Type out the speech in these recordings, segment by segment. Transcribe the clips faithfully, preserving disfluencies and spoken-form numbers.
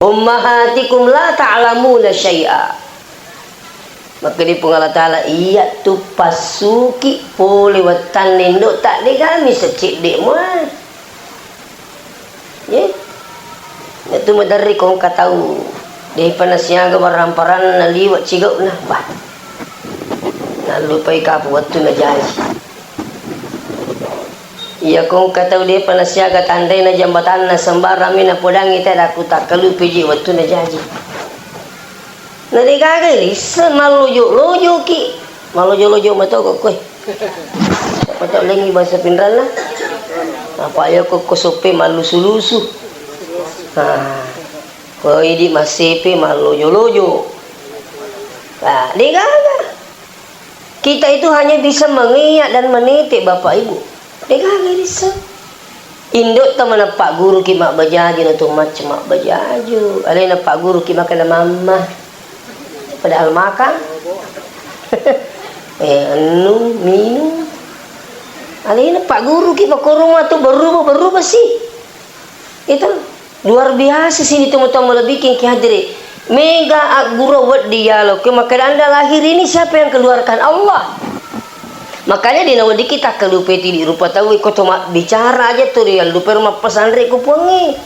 Ummahatikum la ta'lamuna syai'a. Makkeda Puang Allah Ta'ala, iyatu passuki pole wettanna indo'ta, degami secedde muae. Ye? Natu maderri ko engka tau, depa nasiaga barang-paranna liwe' cigau'na. Bah. Nallupai kapu wettunna jaji. Iya ko engka tau depa nasiaga tanrena jambatanna sembarang mi napodangi tedakku takkalupi ji wettunna jaji. Na degaga risseng mallojo-lojoki. Mallojo-lojo matoko koe. Patau lengi bahasa Pinranna. Apa ya ko, ko soppe mallusu-lusu. Nah, ko idi massepe mallojo-lojo. Nah, degaga. Kita itu hanya bisa mengiyak dan meniti, Bapak Ibu. Degaga risseng. Indo'ta mana pagguruki mabbajaju, na to macca mabbajaju. Alena pagguruki makanna mamma. Padahal makan. Eh, ennung, minung. Alena pagguruki, makkoruma tu berubah-berubah sih. Itu luar biasa sini teman-teman lebih ki hadiri. Mega agguru wedding yalo ke makkeda anda lahir ini siapa yang keluarkan? Allah. Makanya di nawedding kita kelupe tidi rupa tau ko to bicara aja tu ri allupe rumah pesantren ku puangi.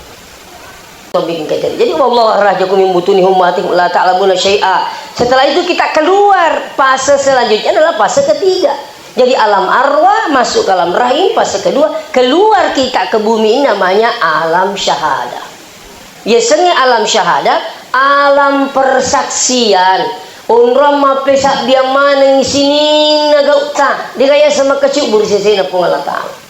To bikin kejadian. Jadi, "Wallahu akhrajakum min butuni ummahatikum la ta'lamuna syai'a." Setelah itu kita keluar, fase selanjutnya adalah fase ketiga. Jadi, alam arwah masuk ke alam rahim, fase kedua, keluar kita ke bumi ini namanya alam syahadah. Yasengnge alam syahadah, alam persaksian. Onrong mappesabbiang maneng sininna gau'ta, degaga yaseng makkacubburi sesena Puang Allah Ta'ala.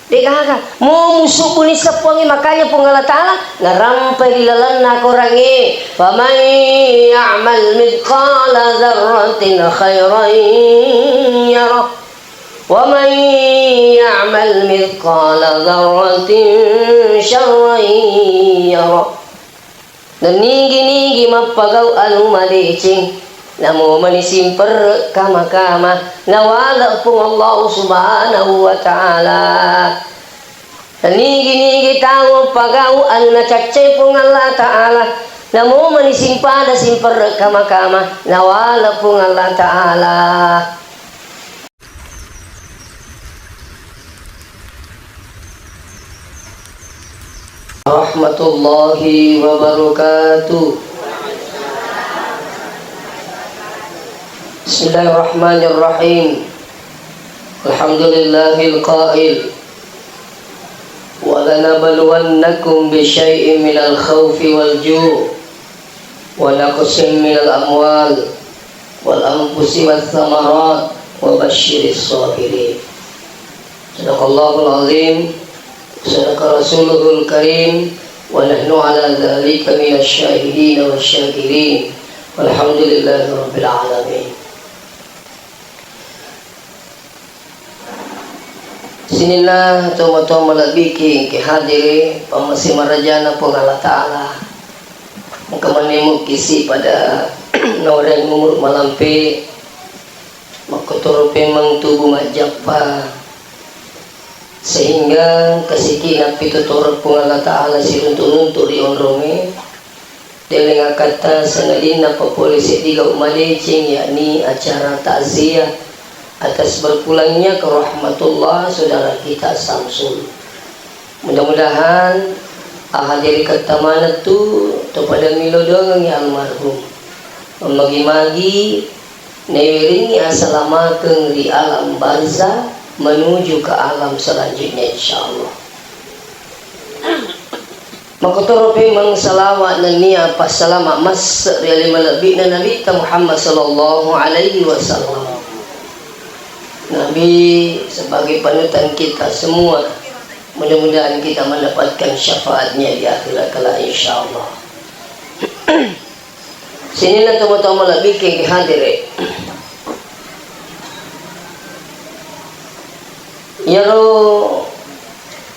Degaga, mo musubbu nisseng Puangnge, makanya Puang Allah Ta'ala narampai ri lalenna korangnge, "Faman ya'mal mithqala dzarratin khairan yarah, wa man ya'mal mithqala dzarratin syarran yarah." Nenigi-nigi mappagau anu madeceng, namo mani simperre kama-kama, nawale Puang Allah Subhanahu wa Ta'ala. Nenigi-nigi tau pagau anu nacaccai Puang Allah Ta'ala, namo mani simpada simperre kama-kama, nawale Puang Allah Ta'ala. Warahmatullahi wabarakatuh. Bismillahirrahmanirrahim. Alhamdulillahil qail, "Wa lanabluwannakum bisyai'in minal khaufi wal ju'." Wa naqsin minal amwal wal anfusi wath thamarat wa basysyiris sabirin. Sadaqallahul azim, sadaqa rasuluhul karim, wa nahnu ala dzalika minasy syahidin wasy syakirin. Walhamdulillahi rabbil alamin. Sininna tomatoa malebbiki engke hadiri, pammase marajana Puang Allah Ta'ala. Engka manne mukkisi pada naureng umur malampe, makkotoro pemeng tubu majjappa, sehingga kasikina pitutoro Puang Allah Ta'ala siruntu-runtu ri onrongnge. Deleng akkatta sangadinna papole seddi gau madeceng, yakni acara takziah atas berpulangnya ke rahmatullah saudara kita Samsul. Mudah-mudahan ahadiri kettamana tu topada milo dongengi almarhum. Magi-magi naiweringi asalamakeng ri alam barzah menuju ke alam selanjutnya, insyaallah. Makkotoro pemeng salawat nennia passalama masse ri ale malebbi'na Nabitta Muhammad sallallahu alaihi wasallam. Nabi sebagai panutan kita semua, mudah-mudahan kita mendapatkan syafaatnya di akhirat kelak, insyaallah. Sininna tomatoa malebbiki engke hadiri. Iyaro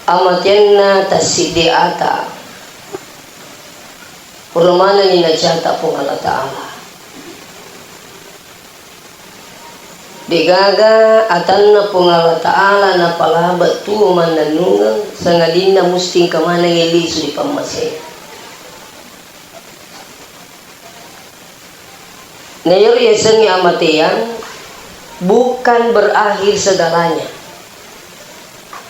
amatenna tassiddi ata, pura manenni nacata Puang Allah Ta'ala. Degaga atanna Puang Allah Ta'ala napalaba tuo mannennungeng, sangadinna musti engka manengngi lisu ri pammasena. Nah, iyaro yasengnge amateang bukan berakhir segalanya.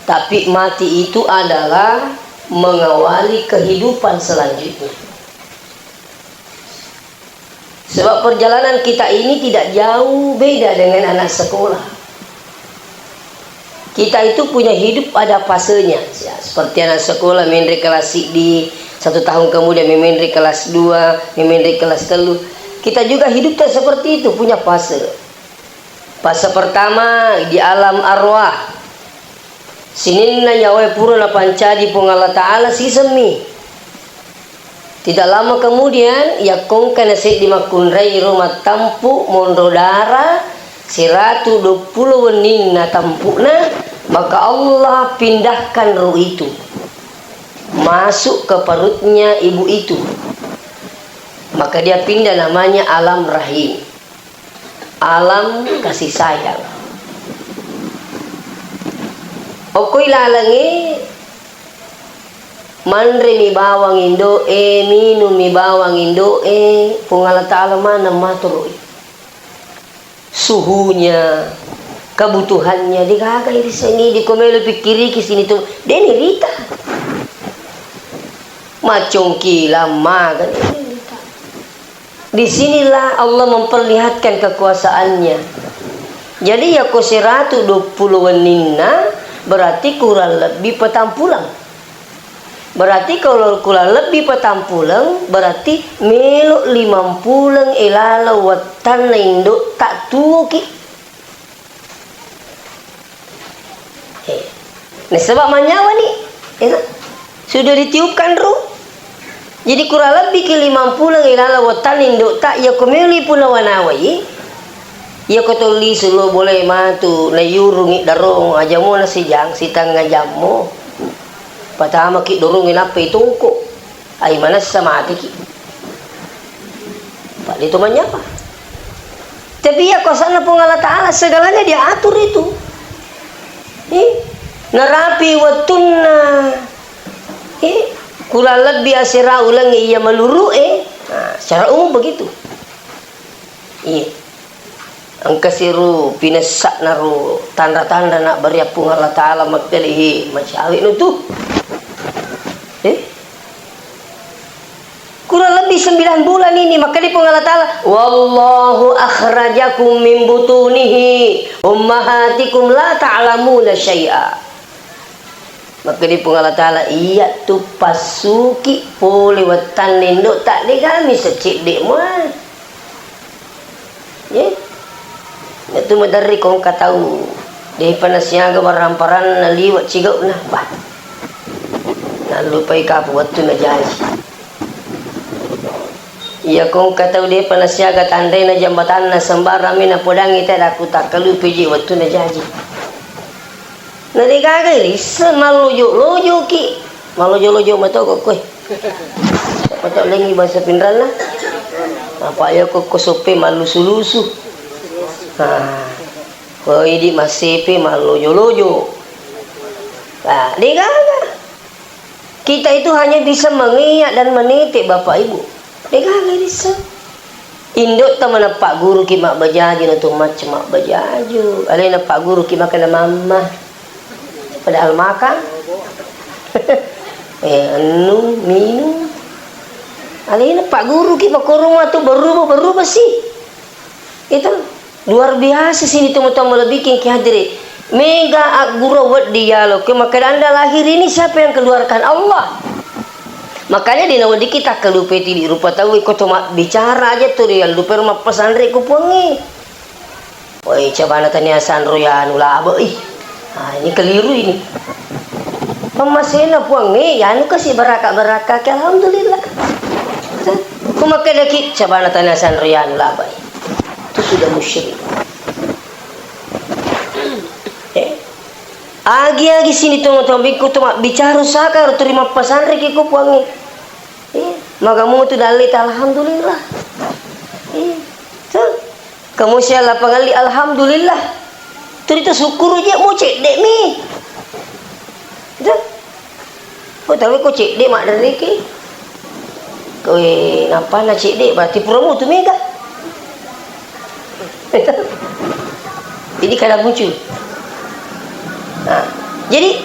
Tapi mati itu adalah mengawali kehidupan selanjutnya. Sebab perjalanan kita ini tidak jauh beda dengan anak sekolah. Kita itu punya hidup ada fasenya. Ya, seperti anak sekolah menre kelas di satu tahun kemudian menre kelas dua, menre kelas telu. Kita juga hidup seperti itu, punya fase. Fase pertama di alam arwah. Sininna nyawae pura napancaji Puang Allah Ta'ala sisemmi. Tidak lama kemudian, yakkongka naseddi makkunrai ro mattampu monro dara, siratu duappulo wenninna tampu'na, maka Allah pindahkan roh itu masuk ke perutnya ibu itu. Maka dia pindah namanya alam rahim. Alam kasih sayang. Okkoi lalengnge, manremi bawang indo'e, minummi bawang indo'e, Puang Allah Ta'ala maneng matoroi. Suhunya, kebutuhannya, degaga irissengngi, diko melo pikkiriki sini tu, deni rita. Macongkilang maga, deni rita. Di sinilah Allah memperlihatkan kekuasaannya. Jadi, yako siratu duappulo wenninna, berarti kurang lebih petampuleng. Berarti kalau kurang lebih petampuleng, berarti melo limampuleng ilaleng wettanna indo'ta tuoki. Eh, nasaba manyawani, eh, sudah ditiupkan ruh. Jadi kurang lebih ki limampuleng ilaleng wettanna indo'ta, iyako meli puna wanawai, iyako tolli sulo boleh matu, nayurungi darong, aja mo nasijang, sitengnga jammo. Patamaki dorong, nappa itongko. Ai manessa mateki. Pak, itu manyapa? Tapi iya kuasanna Puang Allah Ta'ala, segalanya diatur itu. Eh, narapi wettunna. Eh, kurang lebih asera ulengnge iya maluru, eh. Nah, secara umum begitu. Iya. Engka siru pinessa'na ro tanra-tanra nabbariang Puang Allah Ta'ala makkeda, "He, macawe' nu tu." Eh? Kurang lebih sembilan bulan ini, makkeda Puang Allah Ta'ala, "Wallahu akhrajakum min butunihi ummahatikum la ta'lamuna syai'a." Makkeda Puang Allah Ta'ala, "Iyatu passuki pole wettanna indo'ta, de' kami secedde' mua." Ye? Natu maderri ko engka tau, de'pa nasiaga waramparanna liwe' cigau'na. Bah. Nallupai kapu wettunna jaji. Iya ko engka tau de'pa nasiaga tanrena jambatanna sembarang mi napodangngi tedakku takkalupeji wettunna jaji. Na de'gaga risseng mallojo-lojoki. Mallojo-lojo mato ko koe. Apa tau lengi bahasa Pinranna? Apa iya ko, ko soppe mallusu-lusu. Nah, ko idi massepe mallojo-lojo. Nah, de'gaga. Kita itu hanya bisa mengiyak dan meniti, Bapak Ibu. De'gaga risseng. Indo'ta manappa guruki mabbajaju, na tu macca mabbajaju. Alena pagguruki makkeda mamma. Padahal makan. Eh, ennung, minum. Alena pagguruki makkoro matu berubah-berubah sih. Itu luar biasa sini teman-teman lebih ki hadiri. Mega agguru wedding yalo ke makkeda anda lahir ini siapa yang keluarkan? Allah. Makanya di nawedding kita kelupe tidi rupa tau ko to mabbicara aja tu ri allupe ro mappasanre ku puangnge. Woi, cabana tania sanro yanu labo ih. Ah, ini keliru ini. Pemmasena puangnge yanu kasi baraka-baraka ke alhamdulillah. Ku makkedaki cabana tania sanro yanu labo ih. Itu sudah musyrik. Eh? Agi-agi sini tongeng-tongeng bikku tu mabbicara saka ro turi mappasanreki ko puangnge. Eh, magamu tu dalle ta alhamdulillah. Eh, tu. Kamu siala pangalli alhamdulillah. Turi tu syukuru je mu cedde mi. Tu. Ko tawe ko cedde maddareke. Koe napana cedde berarti pura mutu mega. Jadi kada muncul. Nah, jadi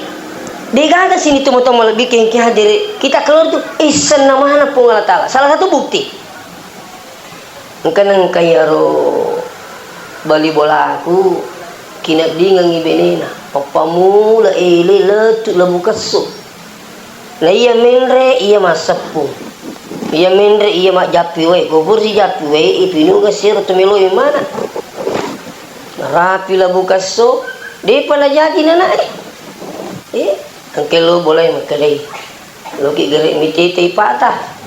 degaga sini tomatoa malebbi kengke hadere kita keluar tu, isenna maneng Puang Allah Ta'ala. Salah satu bukti. Engka nengka iyaro bali bolaku, kineddingengngi benena, pappamula ele lettu Labukesso. Na iya menre, iya masseppu. Iya menre, iya majjappi wae. Ko pura sijappi wae, ipinunga sero to meloi mana. Narapi Labukesso, depa najaji nanae. Eh, engke lo bolae makkedai. Loki gere mitete ipata.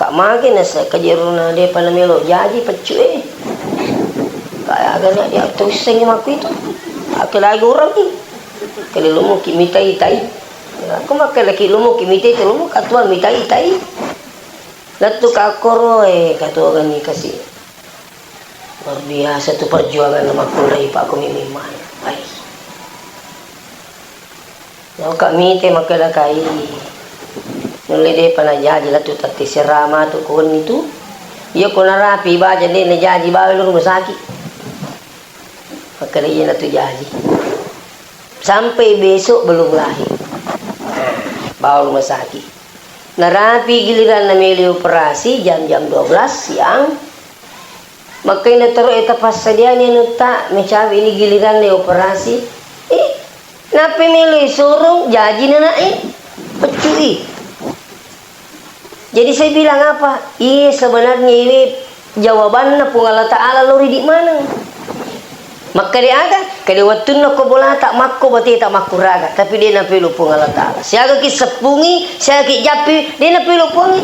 Ka mage nasa kajeruna depa namelo jaji peccu e. Ka aga na dia tusengi makku itu. Ake lagi orang ni. Kali lumu ki mitai tai. Aku makkeda ki lumu ki mitai tai, lumu katuang mitai tai. Lettu ka koro e, katuang ni kasi. Luar biasa tu perjuangan makkunrai Pak Kumi Mimai. Baik. Nauka mite makkeda kai. Nulle depa najaji lettu tette serama tu koni tu. Iya ko narapi baja de najaji bawa rumah sakit. Makkeda iya natu jaji. Sampai besok belum lahir. Bawa rumah sakit. Narapi giliranna melo operasi jam-jam dua belas siang. Makkainna tero e tapassadiani anutta, mecawe ini giliranna operasi. Eh, nappa melo isorong jaji nanae. Peccui. Jadi saya bilang apa? Iya, sebenarnya ini jawabanna Puang Allah Ta'ala lao ridi maneng. Makkeda aga? Kede wettunna ko bolata makko bateta makkuraga, tapi de napelo Puang Allah Ta'ala. Siaga ki seppungi, siaga ki jappi, de napelo Puangi.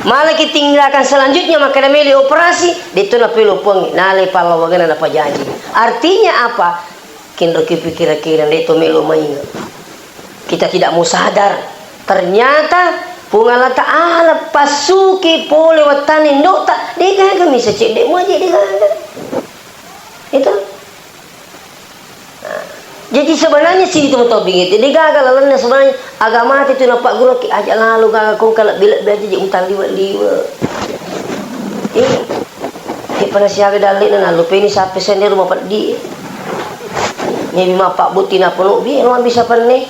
Malah ki tindakan selanjutnya makkeda melo operasi, de to napelo Puangi. Nale pallawangenna napajaji. Artinya apa? Kenro ki pikira-kira de to melo mainga. Kita tidak mau sadar. Ternyata Puang Allah Ta'ala passuki pole wattana indo'ta, degaga misa cedde muaje degaga. Itu. Nah, jadi sebenarnya sini tu moto bingit, degaga lalenna sebenarnya agama itu napagguruki aja lalu gaga kong kalebbi-lebbi aja je mutalliwe-liwe. Eh, eh, pada siaga dalle na nalupeni sappe sende rumah peddi. Nebi mappabbotting nappa nobbi, ero mabbiasa penne.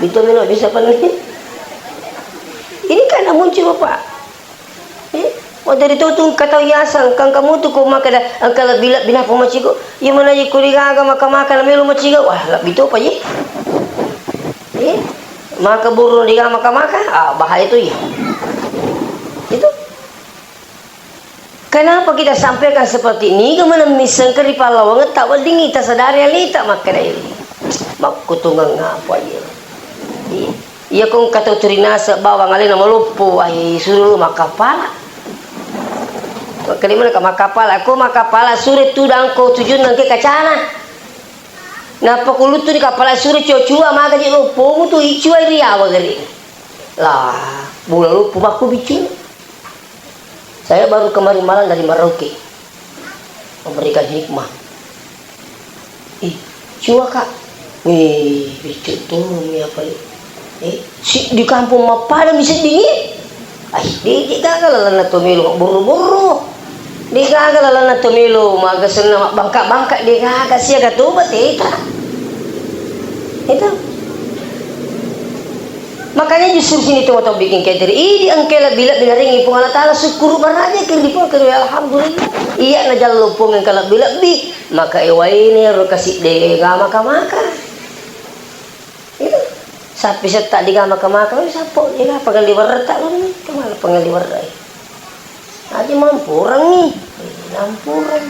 Bitto melo mabbiasa penne. Ini kan muncul, Bapak. Eh, wa dari to tu engka tau yaseng, engka, engka mutu ko makkeda, engka lebbi-lebbi nappa macigo. Iya mana ye ko degaga maka-maka na melo macigo. Wah, lebbi topa ye. Eh, maka burung degaga maka-maka, ah, bahaya tu ye. Itu. Kenapa kita sampaikan seperti ini? Ga maneng misseng ri pallawangetta weddingngi tasadari alita makkedae. Makkutungeng apa iya? Iya, iya ko engka tau turinase bawang alena maloppo, ai suro makkapala. Makkeda maneng ka makkapala, ko makkapala sure tudang ko tujunna engka kacana. Nappa ko luttuni kappala sure cua-cua maka je loppomu tu icua ri awa gare. Lah, bola loppo makku biccu. Saya baru kemarin malam dari Merauke memberikan hikmah. Ih, cua, Kak. Wih, biccu tu mi apa ni? Eh, si, di kampung mappada mi seddingi. Ai, de, de gaga lalenna to melo borro-borro. De gaga lalenna to melo maga senna mabbangka-bangka, de gaga siaga to bateta. Itu. Makanya justru sini tu tau bikin kenteri. Idi engke lebbi-lebbi naringi Puang Allah Ta'ala, syukur maraja ke di Puang, alhamdulillah. Iya na jallo Puang engka lebbi-lebbi. Maka ewaine ro kasi de ga maka-maka. Itu. Sappi setta de ga maka-maka, sappo de ga pangelli werretta lo ni. Kemana pangelli werre? Aja mampurengi. Mampureng.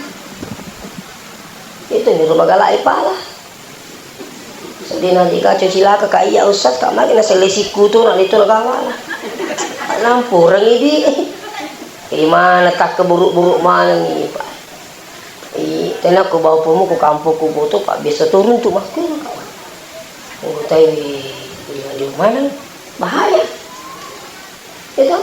Itu ni rumah galak pala. Seddi na dikaco cilaka ka iya Ustaz, ka magi nasellei sikkutu na itu nagawala. Nampureng idi. Imana takke buruk-buruk maneng ni, Pak. I, tena ko bau pomu ko kampung ko boto, Pak, biasa turun tu makku. Utai di maneng bahaya. Itu.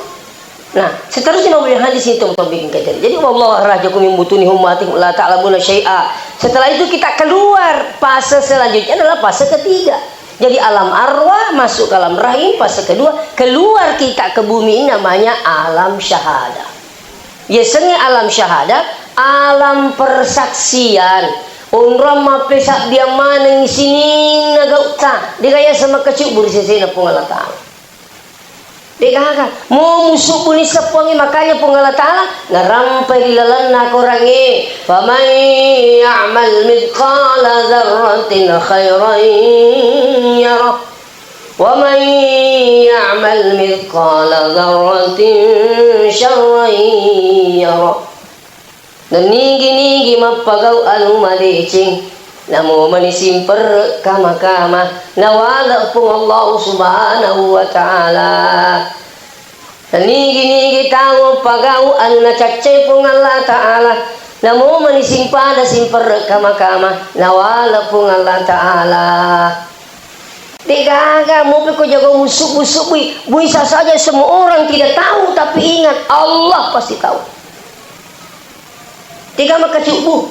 Nah, seterusnya Nabi hadis itu bikin kata. Jadi, "Wallahu akhrajakum min butuni ummahatikum la ta'lamuna syai'a." Setelah itu kita keluar, fase selanjutnya adalah fase ketiga. Jadi alam arwah masuk ke alam rahim, fase kedua, keluar kita ke bumi ini namanya alam syahadah. Yasengnge alam syahadah, Alam persaksian, onrong mappesabbiang maneng sininna gau'ta, dega yaseng makkacubbu ri sesena Puang Allah Ta'ala. Degaga, mo musubbu nisseng Puangnge, makanya Puang Allah Ta'ala narampai ri lalenna Korangnge, "Faman ya'mal mithqala dzarratin khairan yarah, wa man ya'mal mithqala dzarratin syarran yarah." Nigi-nigi mappagau anu madeceng, namo mani simperre kama-kama, nawale Puang Allah Subhanahu wa Ta'ala. Nigi-nigi tau pagau anu nacaccai Puang Allah Ta'ala, namo mani simpada simperre kama-kama, nawale Puang Allah Ta'ala. Degaga mopi ko jago musubbu-subbui, bisa saja semua orang tidak tahu, tapi ingat, Allah pasti tahu. Tega makkacubbu.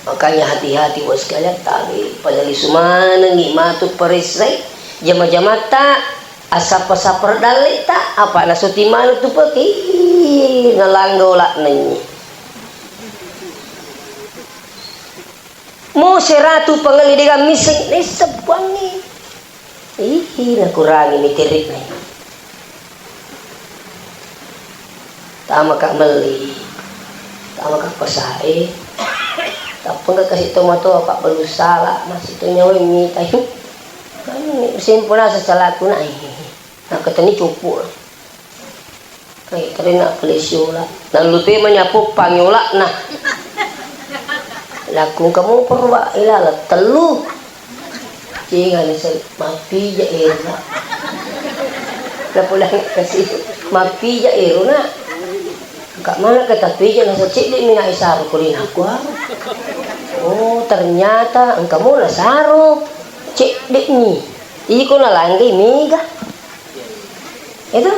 Makanya hati-hati, Bos, sekalian, tabe pada lisu manengi matu paressai jama-jamatta, asappa-sappa dalle'ta, apa nasuti maneng tu peki, nalangga ola'na. Mo seratu pangelli dega misseng nisseng Puangnge. Ihi, nakurangi mitere'na. Tamaka melli, tamaka pasae, tappa engka kasi tomatoa pabbalu sala, masih to nyawa mita. Kan simpu naseng salaku na, nakatani cupu. Kai, tarena pale siola. Nallupe manyapo pangi ola'na. Lakkung kamu perba ilala tellu. Cinga ni sel, mappija ero na. Napulang kasi, mappija ero na. Kak mana kata pija nasa cedde mi na isaro kulina kuaro. Oh, ternyata engka mo nasaro cedde mi. Iko nalanggai mega. Itu,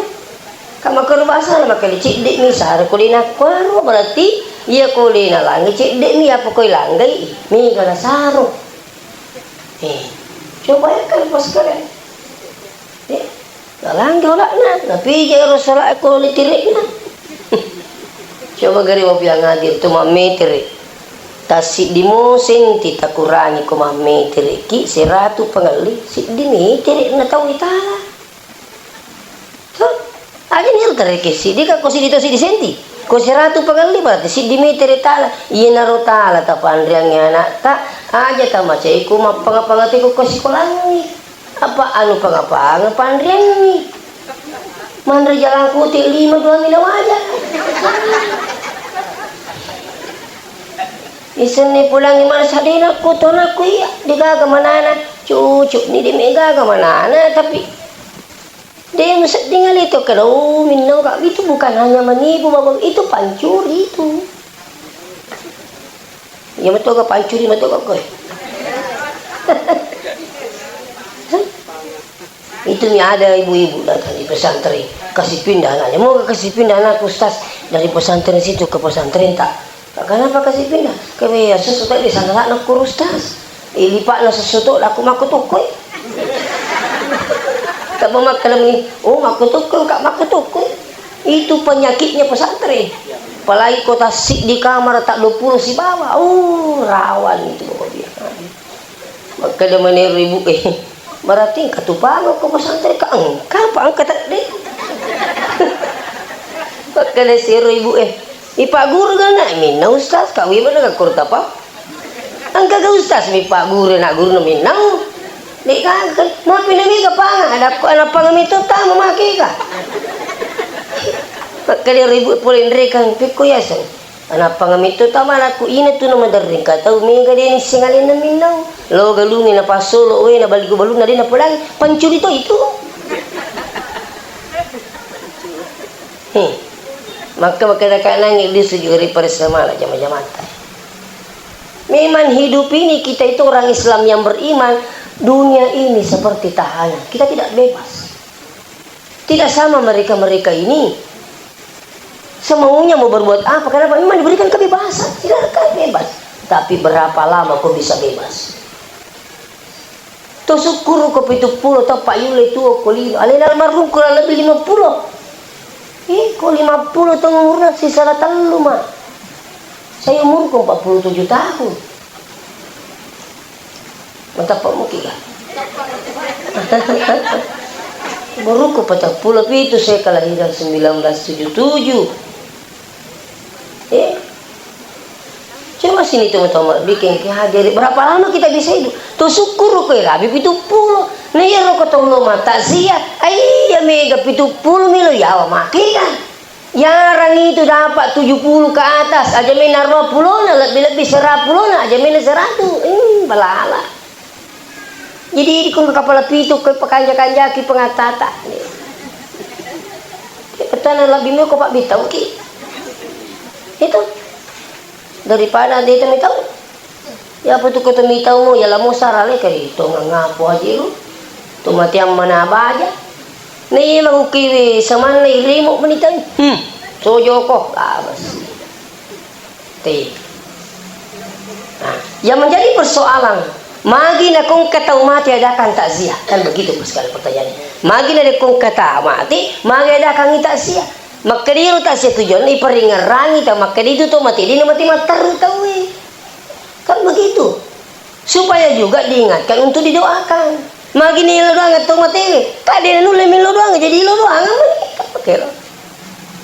ka makkoro bahasa na makkeda cedde mi saro ko de nakkuaro, berarti iya ko de nalanggai cedde mi, apa ko ilanggai, mega nasaro. Eh, coba ya kan pas kalian. Eh, nalanggai ola'na, napija ero sala ko litirekna. Coba gari wapi yang hadir tu mammetere. Tassiddi mo senti takurangi ko mammetere ki seratu pangelli, siddi metere na tau itala. To, aja ni ro tarekeng siddi, ka ko siddi to siddi senti. Ko seratu pangelli berarti siddi metere tala. Iyanaro tala tapanreangngi anakta, aja tamacai ko mappanga-panga teko ko sikolangngi. Apa anu panga-panga panreangngi. Manre jalangkote lima dua mina waja. Isenni pulangi mana sadena ko tonakku iya, degaga manana, cucu ni de megaga manana, tapi de musedding ale to kero minnau ka itu bukan hanya menipu, Bapak, itu pancuri itu. Iya metoga pancuri metoga koe. Itu mi ada ibu-ibu datang di pesantren, kasih pindah anaknya. Mau kasih pindah anak ustaz dari pesantren situ ke pesantren tak? Kenapa kasih pindah? Kami ya sesuatu di sana nak kurus tas. Eh, lipat na sesuatu aku maku tukui. Tak mau makan ni. Oh, maku tukui, kak maku tukui. Itu penyakitnya pesantren. Apalagi kota sik di kamar tak dua puluh sibawa. Oh, rawan itu bapak bilang. Makkeda manero ibu e, "Berarti engka tu pagau ko pesantren ka?" "Engka, apa engka tedde." Makkeda siro ibu e, "Ipagguru ga na?" "Minna ustaz, ka wiba na ka kurta pa." "Engka ga ustaz mi pagguru na guru na minna?" "De gaga kan, mapi na mega panga, ada ko ana panga mito tama make ga." Makkeda ro ibu e pole nrekang, "Pekko yaseng." Anappa ngametto tau malakku, ina tu namaderring ka tau mega de nisseng alenna minnau. Lo galungnge napassolo we nabalikku balunna de napodangi, pancuri to itu. He. Maka makkeda kanangngi lisu juri pada semala jama-jamata. Memang hidup ini kita itu orang Islam yang beriman, dunia ini seperti tahanan. Kita tidak bebas. Tidak sama mereka-mereka ini. Semaunya mau berbuat apa, kenapa? Memang diberikan kebebasan, silakan bebas. Tapi berapa lama kau bisa bebas? To sukkuru ko pitu pulo, to payyulle tuo ko lino. Alena almarhum kurang lebih lima puluh. Eh, ko lima puluh to umurna sisala tellu ma. Saya umurku empat puluh tujuh tahun. Matappa muki ga? Umurku patappulo pitu, saya kelahiran sembilan belas tujuh tujuh. Eh? Coba sini teman-teman, bikin kehadiran. Berapa lama kita bisa hidup? Tuh syukur ko rabi pitu pulo. Nah, iya roko tau lo mata sia. Ai, iya mega pitu pulo milo yawa maki kan. Jarang itu dapat tujuh puluh ke atas, aja mena dua puluh na, lebih-lebih seratus na, aja mena seratus. Hmm, balala. Jadi, di kong kapala pitu, ke pakanja-kanjaki pengatata. Petana lebih mau kau pak bitau ki. Itu. Daripada dia itu mitau. Ya, apa tu kau tu mitau mu, ya, lamo sarale kali, itu ngapo aja lu. Tu mati yang mana baja. Nih, mau kiwi, sama nih, limo menitan. Hmm. Sojoko. Ah, basi. Te. Nah, yang menjadi persoalan, magi nakong kata mati adakan takziah? Kan begitu sekali pertanyaannya. Magi nakong kata mati, magi adakan takziah? Makkediro takziah tujuan iperingerangi tau makkeditu to mati, dina mati matteru tauwe. Kan begitu. Supaya juga diingatkan untuk didoakan. Magi ni ilo doang to matewe. Kade nulle milo doang jadi ilo doang. Kan begitu. Oke lo.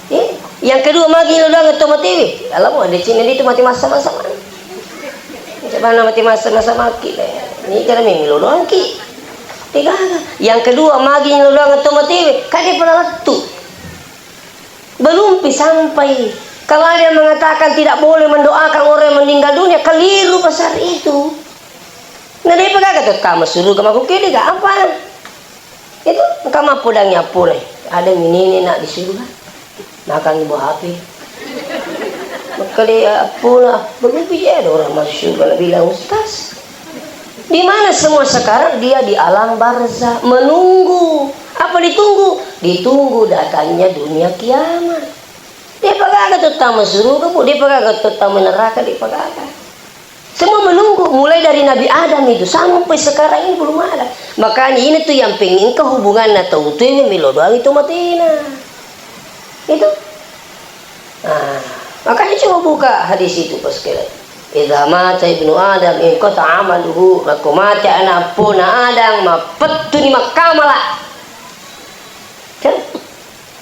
Eh, yang kedua, magi ilo doang to matewe. Alamu ada cina itu mati masa-masa mana? Coba nama mati masa-masa maki. Ini cara milo doang ki. Tiga. Yang kedua, magi ilo doang to matewe. Kade pernah lettu. Belum pi sampai. Kalau ada yang mengatakan tidak boleh mendoakan orang yang meninggal dunia, keliru besar itu. Nah, dia pegang kata tama suruh ke makukede gak apa? Itu engka mappodang nyappole. Ada minini nak di surga. Makan buah api. Maka dia pula begitu ya ada orang masuk surga, nak bilang ustaz. Di mana semua sekarang? Dia di alam barzah menunggu. Apa ditunggu? Ditunggu datangnya dunia kiamat. Dia pagaga tuh tama suruga, bu. Dia pagaga tuh tama neraka, dia pagaga. Semua menunggu, mulai dari Nabi Adam itu sampai sekarang ini belum ada. Makanya ini tuh yang pengen ke hubungan atau tuh yang melo doang itu matena. Itu. Nah, makanya coba buka hadis itu pas kira. Idza mata ibnu Adam inqata amaluhu, maka mati anak pona Adam, mapettuni makkamala. Kan?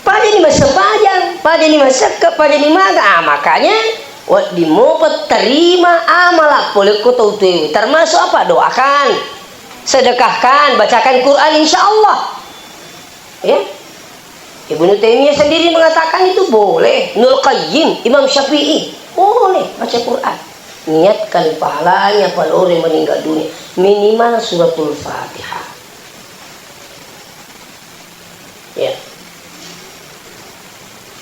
Pajani massempajang, pajani massekke, pajani maga. Ah, makanya wedding mopa terima amala pole ko tau tuewe. Termasuk apa? Doakan, sedekahkan, bacakan Quran, insya Allah. Ya. Ibnu Taimiyah sendiri mengatakan itu boleh. Ibnul Qayyim, Imam Syafi'i, boleh baca Quran. Niatkan pahalanya pada orang yang meninggal dunia. Minimal suratul Fatihah. Ya.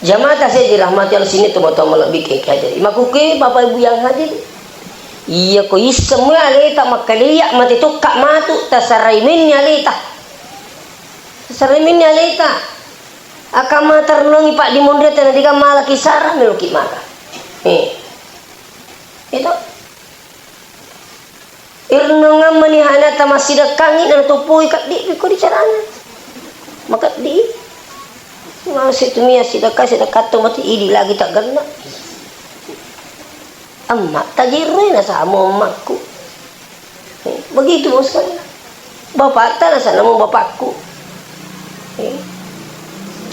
Jamaah saya dirahmati Allah, sini teman-teman lebih ke hadir. Makuke Bapak Ibu yang hadir. Iya ko isseng mua aleta makkalia mate tokka matu, tasarai menni aleta. Tasarai menni aleta. Akan mata renungi Pak di Mondre tena diga mala kisara meloki maka. Eh. Itu. Irnungang mani hana tamassidekkangngi, natoppoi kaddi ko di carana. Makeddi. Mase tu mia sidekka, sidekka to mati idi lagi tak genna. Amma tajirroi na samo ammakku. Eh, begitu bos kan. Bapak ta na sana mau bapakku. Eh,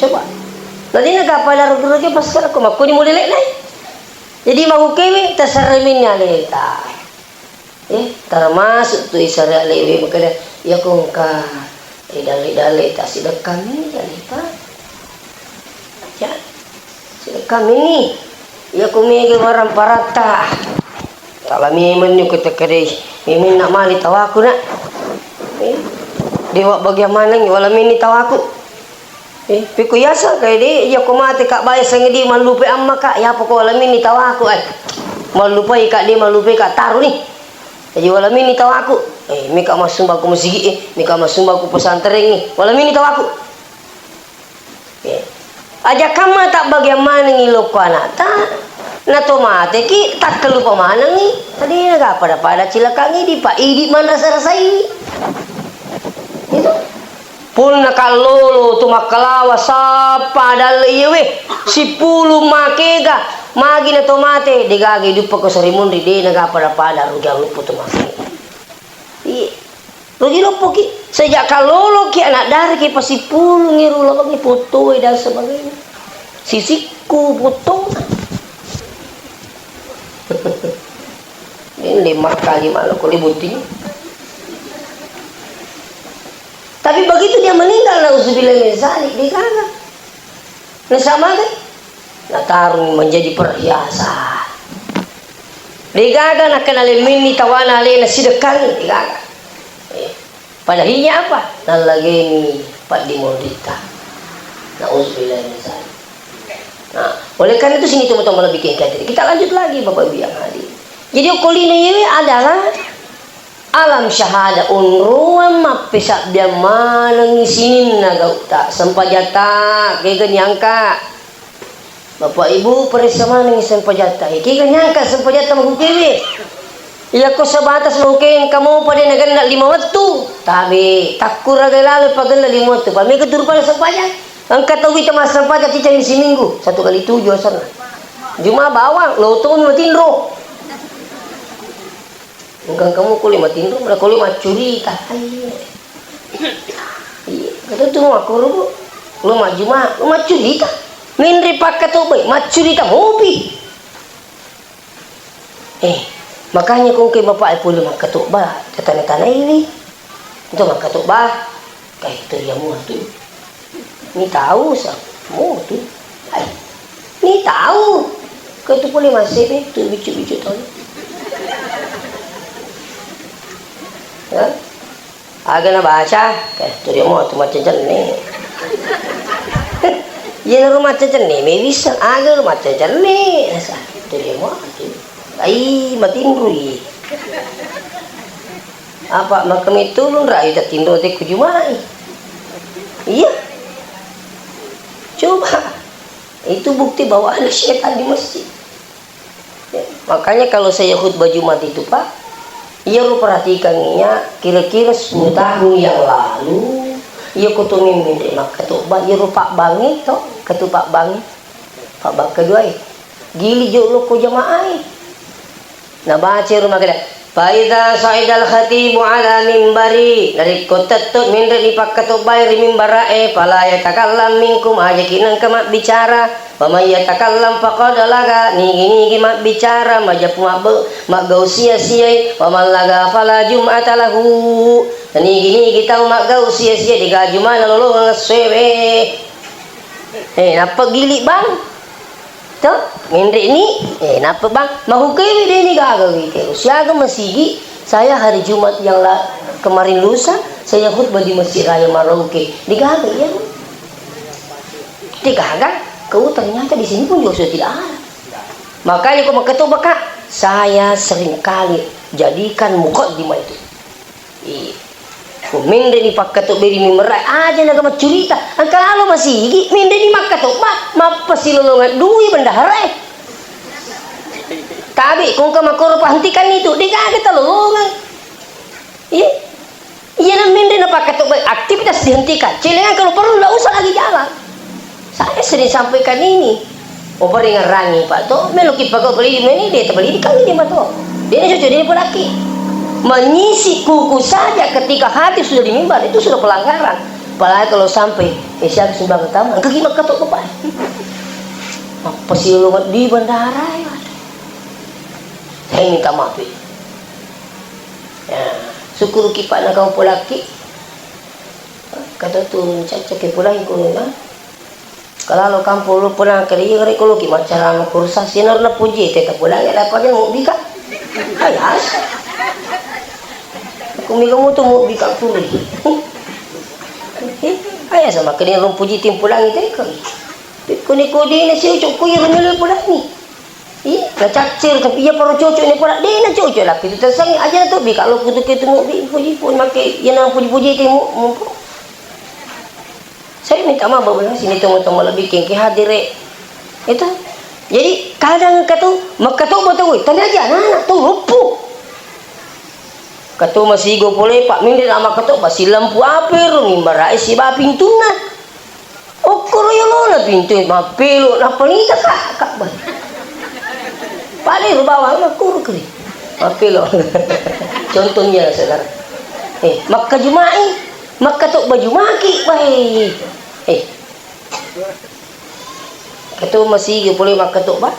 coba. Nanti na kapala rugi-rugi pas kan aku makku di model lain. Jadi mau kewe terserah minnya leta. Eh, termasuk tu isara lewe makanya, iya ko engka, eh, dalle-dalle ta sidekka mini, dalle ta. Ya, sidekka mini. Iya ko mega barang paratta. Tala memeng ni ko tekkedei. Memeng nak mali tawaku nak. Eh, dewa bagian mana ni wala mini tawaku. Eh, piko yaseng ka de, iya ko mate ka bae sengedi mallupe amma ka, yapa ko wala mini tawaku ai. Mallupai ka de, mallupai ka taruni. Jadi wala mini tawaku. Eh, mika massumbang ko masigi e, mika massumbang ko pesantren e. Wala mini tawaku. Eh. Aja kamma tak bagian manengi lokko anakta, na to mateki, takkalupa manengi. Tadi na pada-pada cilakangi di pa idi manrasa-rasai. Itu. Punna kallolo tu makkalawa sappa dalle iyewe, sipulu makega, Magi na to mate, degaga iduppa ko sarimunri, de naga pada-pada rugi loppo to mate. Iya. Rugi loppoki, sejak kaloloki anak dariki pasipulungi ro lawangi pottoe dan sebagainya. Sisikku potto. Ini lima kali malu ko libuting. Tapi begitu dia meninggal, nauzubillah min zalik, degaga. Nasaba magi? Natarung menjadi perhiasan. Degaga nakkena lemmenni tawana alena sidekkangi, degaga. Eh, pada akhirnya apa? Nallageni paddimonritta. Nauzubillah min zalik. Nah, oleh karena itu sini teman-teman lebih hati-hati. Kita lanjut lagi Bapak Ibu yang hadir. Jadi okko lino iyewe adalah alam syahada, onroang mappesabbiang manengngi sininna gau'ta, sempajatta, kega niangka. Bapak Ibu, paressa manengngi sempajatta. Eh, kega niangka sempajatta mahukewe? Iyako sebatas mahuke engka mopa de nagenna lima wettu. Tabe, takkuraga lalo pagella lima wettu. Pamega turu pada sempajang. Engka tau wita massempajang cicani siminggu, satu kali tujuh asanna. Juma bawang, loto matinro. Engka kamu kulle matinro, malah kulle maccurita. Iya. Iya, kata tu makkoro, Bu. Lo majjuma, lo maccurita. Menre pakkatobbai, maccurita mopi. Eh, makanya kongke bapak e pole makkatobba, tatana-tanaiwi. Itu makkatobba. Kai, teriamu tu. Ni tahu sa, mo tu. Ai, ni tahu. Kau tu boleh masih deh, tu bicu-bicu tahu. Ya? Aga na baca, kai, teriamu tu macam ni. Iya, na rumah macam ni, me bisa. Aga rumah macam ni, asa. Teriamu tu. Ai, matinrui. Apa makkami tulung rai tatinro te ku jumai? Iya. Coba. Itu bukti bahwa ada setan di masjid. Ya, makanya kalau saya khutbah Jumat itu, Pak, iya lu perhatikan ya, kira-kira sepuluh tahun yang lalu, iya kutu mimpin di Makkah tuh, Pak, iya lu Pak Bangi tuh, ketua Pak Bangi, Pak Bang kedua, eh. Gili jo lo ko jamaah, eh. Nabaca ro makkeda, "Fa idza sa'idal khatibu ala mimbari," narekko tetto menre ni pakkatobbae ri mimbara'e, "fala yatakallam minkum," ajaki nengka mabbicara, "wa may yatakallam faqad laga," nigi-nigi mabbicara, majeppu mabbe-, maggau sia-siai, "wa man laga fala jum'ata lahu," nigi-nigi tau maggau sia-sia, dega jumana lolongeng essoewe. Eh, nappa gili bang. To, menre ni, eh, nappa bang, mahukewi de ni gaga wite. Siaga masigi, saya hari Jumat yang la-, kemarin lusa, saya khutbah di Masjid Raya Marauke. Di gaga, iya. Di gaga, kau ternyata di sini pun juga sudah tidak ada. Makanya kau makkatobba, Kak, saya seringkali jadikan mukaddimah itu. Iya. Ko menre ni pakkatobba ri mimbara'e, aja naga maccurita. Engka lalo masigi, menre ni makkatobba, mappasilolongeng dui bendaharae. Tabe, ko engka makkoro, hentikan itu, de gaga talolongeng. Iya. Iya, na menre na pakkatobba, aktivitas dihentikan. Celengan kalau perlu, nggak usah lagi jalan. Saya sering sampaikan ini. Opa ringerangi, Pak, to, meloki pagau pendidikan ini, dia pendidikan ini, Pak, to. Dia ini cocok, dia ini pelaki. Mengisi kuku saja ketika hadir sudah di mimbar, itu sudah pelanggaran. Apalagi kalau sampai, eh, siapa sumbang utama, engka ki makkatobba, Pak. Apa sih lo di bandara, ya? Saya minta maaf, ya. Ya, syukur ki, Pak, na kau pelaki. Kata tu, caca ke pulang ko, nah. Kalalo kampong lo pernah kali iya, rekko loki maccarama kursa, sinar na puji, teta pulang, ada apa aja mau bika. Ayas. Aku mega moto mau bika kuri. Ayas sama kini rong puji tim pulang itu kan. Kuni kudi na si ucuk kuya rumile pulang ni. Ih, na caccir tapi iya paro cocok ni pulang. De na cocok lah, itu tersang aja tu bika lo kutu kitu mau bi puji puji make, iya na puji puji timu mumpung. Saya minta maaf, Bapak, sini tunggu-tunggu lebih kengke hadir, eh. Itu. Jadi, kadang engka tu, makkatobba tau, eh, tania aja anak-anak tu, luppu. Katu masigo pole, Pak, minde nama katu, basi lampu ape ro, mimbara'e siba pintunna. Okkoro yolona pintu, mappelo, nappa nita, Kak, Kak, Bang. Pada ero bawang makkurukri. Mappelo. Contohnya, saudara. Eh, makkajumai, makkatobba jumaki, wahai. Eh. Ketua masigi pole makkatobba.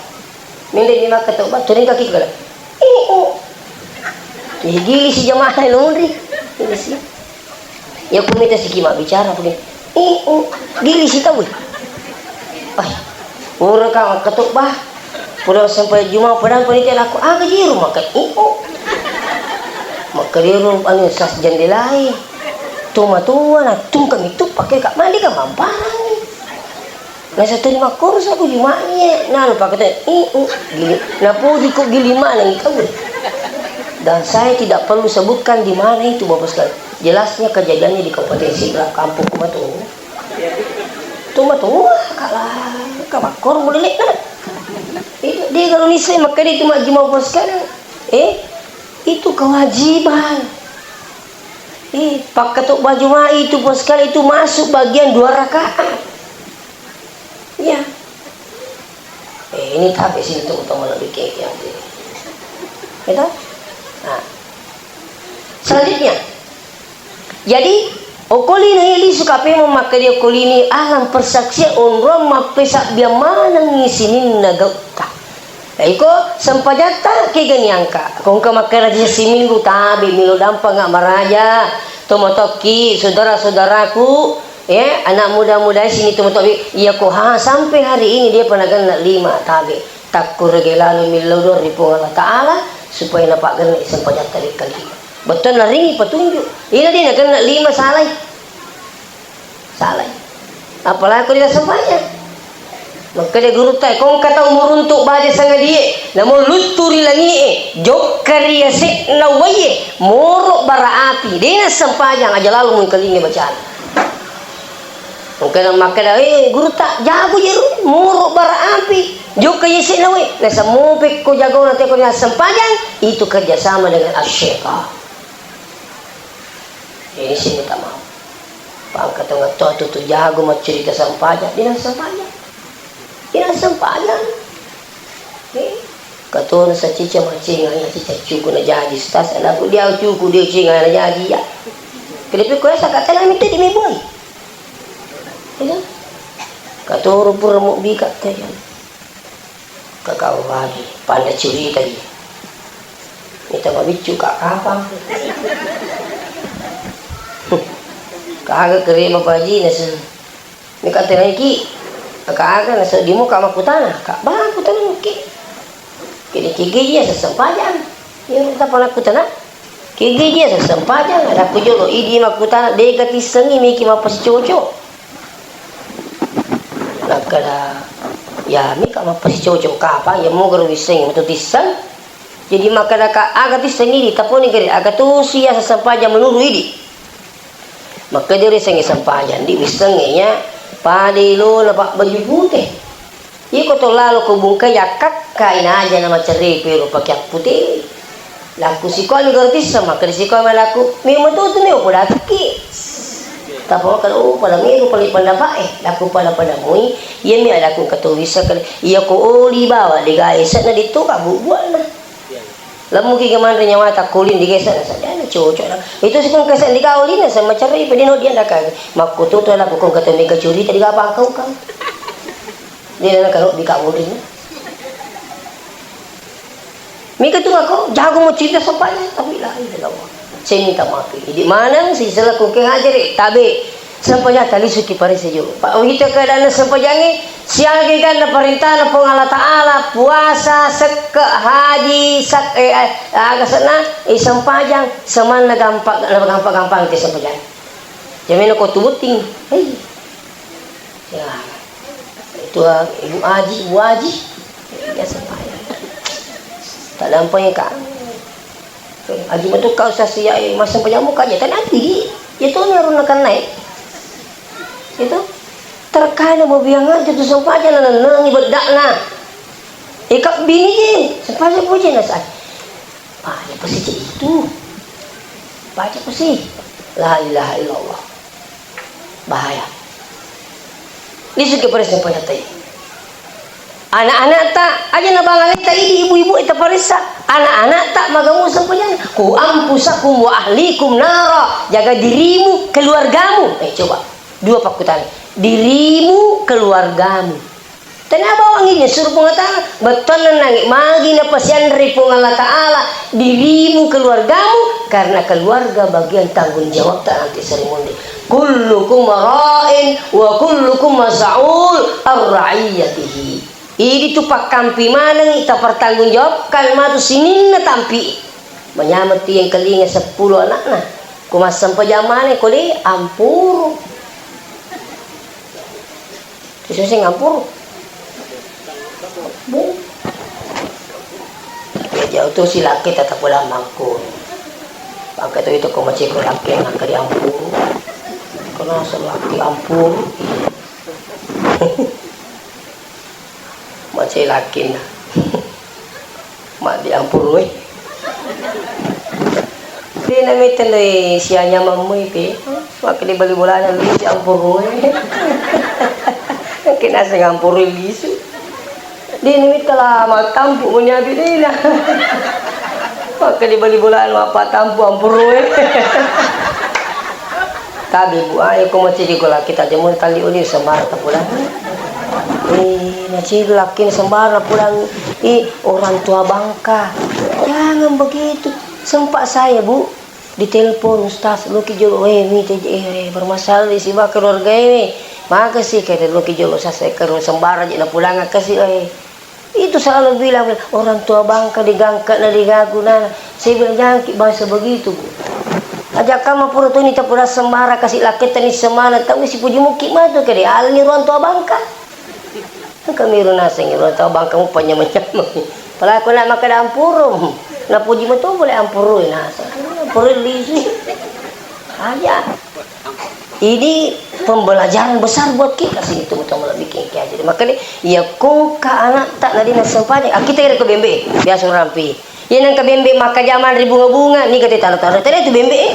Mende ni makkatobba, turing kaki kala. Iu. Eh, gili si jamaah laundry. Gili si. Iya ku mita siki mabbicara, pake, "Iu, gili si tau." Ai, pura ka makkatobba. Pura sampai juma, padang panitia lako, "Aga jiru maka iu." Maka diru anu sas jendelae. Tomatoa na tungka mitu pake ka mandi ka mamparang. Nasaturi makkoro saku juma'ni, eh. Nanu pakata, "Iu, gili." Napoji ko gili maneng tau. Dan saya tidak perlu sebutkan di mana itu, Bapak sekalian. Jelasnya kejadiannya di Kabupaten Sidrap, kampung Kumatung. Itu matoa, kala, kamakkoro mulai lek, nah. Itu dia kalau nisai makkeda itu majjuma, Bapak sekalian. Eh, itu kewajiban. Eh, pakkatobba juma itu, Bapak sekalian, itu masuk bagian dua rakaat. Iya. Eh, ini tabe sini tuh, utama lebih kayak yang ini. Gitu? Nah. Selanjutnya. Jadi, okko lino lisu kapemu makkeda okko lino alang persaksian onrong mappesabbiang manengngi sininna gautta. Iko sempajatta kegani angka. Kongka makkeda siminggu tabe milo dampanga maraja. Tomatoki, saudara-saudaraku, Ya, anak muda-muda sini tu matobi, iya ko ha sampai hari ini dia pernah genna lima tabe. Takkurege lalo millau doang ri Puang Allah Ta'ala supaya napaggenna sempajatta wekka lima. Bettuanna ringi petunjuk. Ina dia nagenna lima salai. Salai. Apalagi ko dia sempajang. Makkeda gurutta, "Kongka tau muruntu baja sangadie, namo luttu ri langie, jokka ri yase'na waie, moro bara api, de nassempajang aja lalo mengkalinga bacana." Engkana makkeda, "Eh, gurutta, jago jeru, moro bara api, jokka yase'na waie." Nasaba mupekko jagona teko nassempajang, itu kerjasama dengan asy-syaitan. Jadi sini tak mau. Pangka tengah tua tu, tu jago maccerita sempajang, dia sempajang. Dia sempajang. Eh, katona sa cica macinga, ya cica cuku na jaji stas, anakku dia cuku dia cinga na jaji ya. Kenapa kau rasa kata nami tadi meboi? Ya kan? Katoro pura mau bika tadi. Kakak Wagi, panda curita ji. Mita mabiccu ka kapang. Kaga kere bapaji nasu. Mika teraiki. Kaga nasu dimo ka makutana. Ka ba kutana muki. Kede kege ji ya sesempajang. Ya tak pernah kutana. Kege ji ya sesempajang. Ada ku jolo idi makutana dega tissengi miki mapasicoco. Nakkeda, "Ya, mika mappasicoco kapang, ya mogaro wissengngi metu tisseng." Jadi makkedaka, "Aga tisseng idi, taponi gare, aga tosi ya sempajang menuru idi." Makkeda ri sengnge sempajang di wissengnge ya, pada ilona pabbaju pute. Iko to lalo ko bungkai yakkakkai naja na macerre pero pakeang pute. Laku sikomi garo tisseng, makkeda sikomi laku, "Memang tu tu meo poda ki." Tappa makkeda, "Oh, pada melo pale pendapat eh." Laku pada-pada mui, iya mi ada ku ketu bisa kali. Iya ko oli bawa dega esekna ditto ka bubuanna. Lemmuki ke manre nyawata kuling dega esekna saja na cocok na. Itu sih kung kesek dega oli na sama cerai pedino dia ndaka. Makkutu tu laku kung ketu mega curita dega apa kau kau. Dia nak kalau dega oli na. Mika tu mako, jago mo cerita sempajang, tapi la ilaha illallah. Saya minta maaf. Jadi maneng si selaku ke hajere, tabe. Sempajang tali suki parese jolo. Pak, kita keadaan sempajangi, siagi kan parentana Puang Allah Ta'ala, puasa, sekke, haji, sak, eh, eh, aga sena, eh, sempajang, semanna gampang, gampang-gampang ke sempajang. Jamina ko tubuting. Hei. Ya. Itu, ah, Ibu Aji, Ibu Aji. Biasa payah. Tak dampeng ka. Aji metu kau sasia, eh, masem pajamu ka, ya, kan api di. Itu ni arun nakan naik. Itu. Terkadang mau biang aja tu sempajang na nenengi bedakna. Ikap bini je, sempajang puji na sa. Payah pasti itu. Payah pasti. La ilaha illallah. Bahaya. Lisuki pada sempajang tadi. Anak-anakta, aja na bang aleta idi ibu-ibu ita paressa. Anak-anakta magamu sempajang. Ku ampusakum wa ahlikum nara. Jaga dirimu, keluargamu. Eh, coba. Dua pakkutana. Dirimu, keluargamu. Tena bawang ini suruh Puang Allah Ta'ala. Bettuanna nangi magi na pasianre Puang Allah Ta'ala. Dirimu, keluargamu. Karena keluarga bagian tanggung jawabta nanti seri munri. Kullukum ra'in wa kullukum mas'ul ar ra'iyatihi. Idi tu pakkampi maneng tapertanggungjawabkan matu sininna tampi. Manyameng tu yang kelinga seppulo anakna. Ku massempajang maneng ko de ampuru. Seseng ampuru. Bu. Ya jauh tu si laki tetap pulang mangku. Pakai tu itu ko macam ko laki nak ke ampuru. Kena selaki ampuru. Macai lakinna. Maddi ampurui. Dena mete noi sianya mammui pe. Makkeda bali bolana lisu ampurui. Kena seng ampurui lisu. Dena mete la mattampu muni abi dena. Makkeda bali bolana mappatampu ampurui. Tabe, Bu, ah, iyako maceddi ko laki tajammu talli oli sembarang tapulang. Eh, maceddi laki sembarang pulang. Eh, orang tua bangka. Jangan begitu. Sempat saya, Bu, ditelepon Ustaz, loki jolo, eh, mite, eh, bermasalah di siba keluarga ini. Makasih, kata loki jolo, saya kero sembarang je na pulang, kasih, eh. Itu selalu bilang, orang tua bangka digangka na digagu nana. Saya bilang, "Jangan ki bahasa begitu, Bu. Aja kama pura toni tapura sembara kasi laketta ni semana tau si puji muki matu kede alani orang tua bangka." Kami runa seng orang tua bangka mu panyamang-nyamang. Palaku nak makan ampuru. Na puji matu boleh ampuru nasa. Ampuru lisi. Aja. Ini pembelajaran besar buat kita sih, itu betul bikin kayak jadi. Makanya, ya, ko ka anak tak nadi nasempanya. Ah, kita kira ke bembe, biasa orang pi. Ya, nang ke bembe maka zaman ri bunga-bunga, ni kata tanah-tanah tadi itu bembe, eh.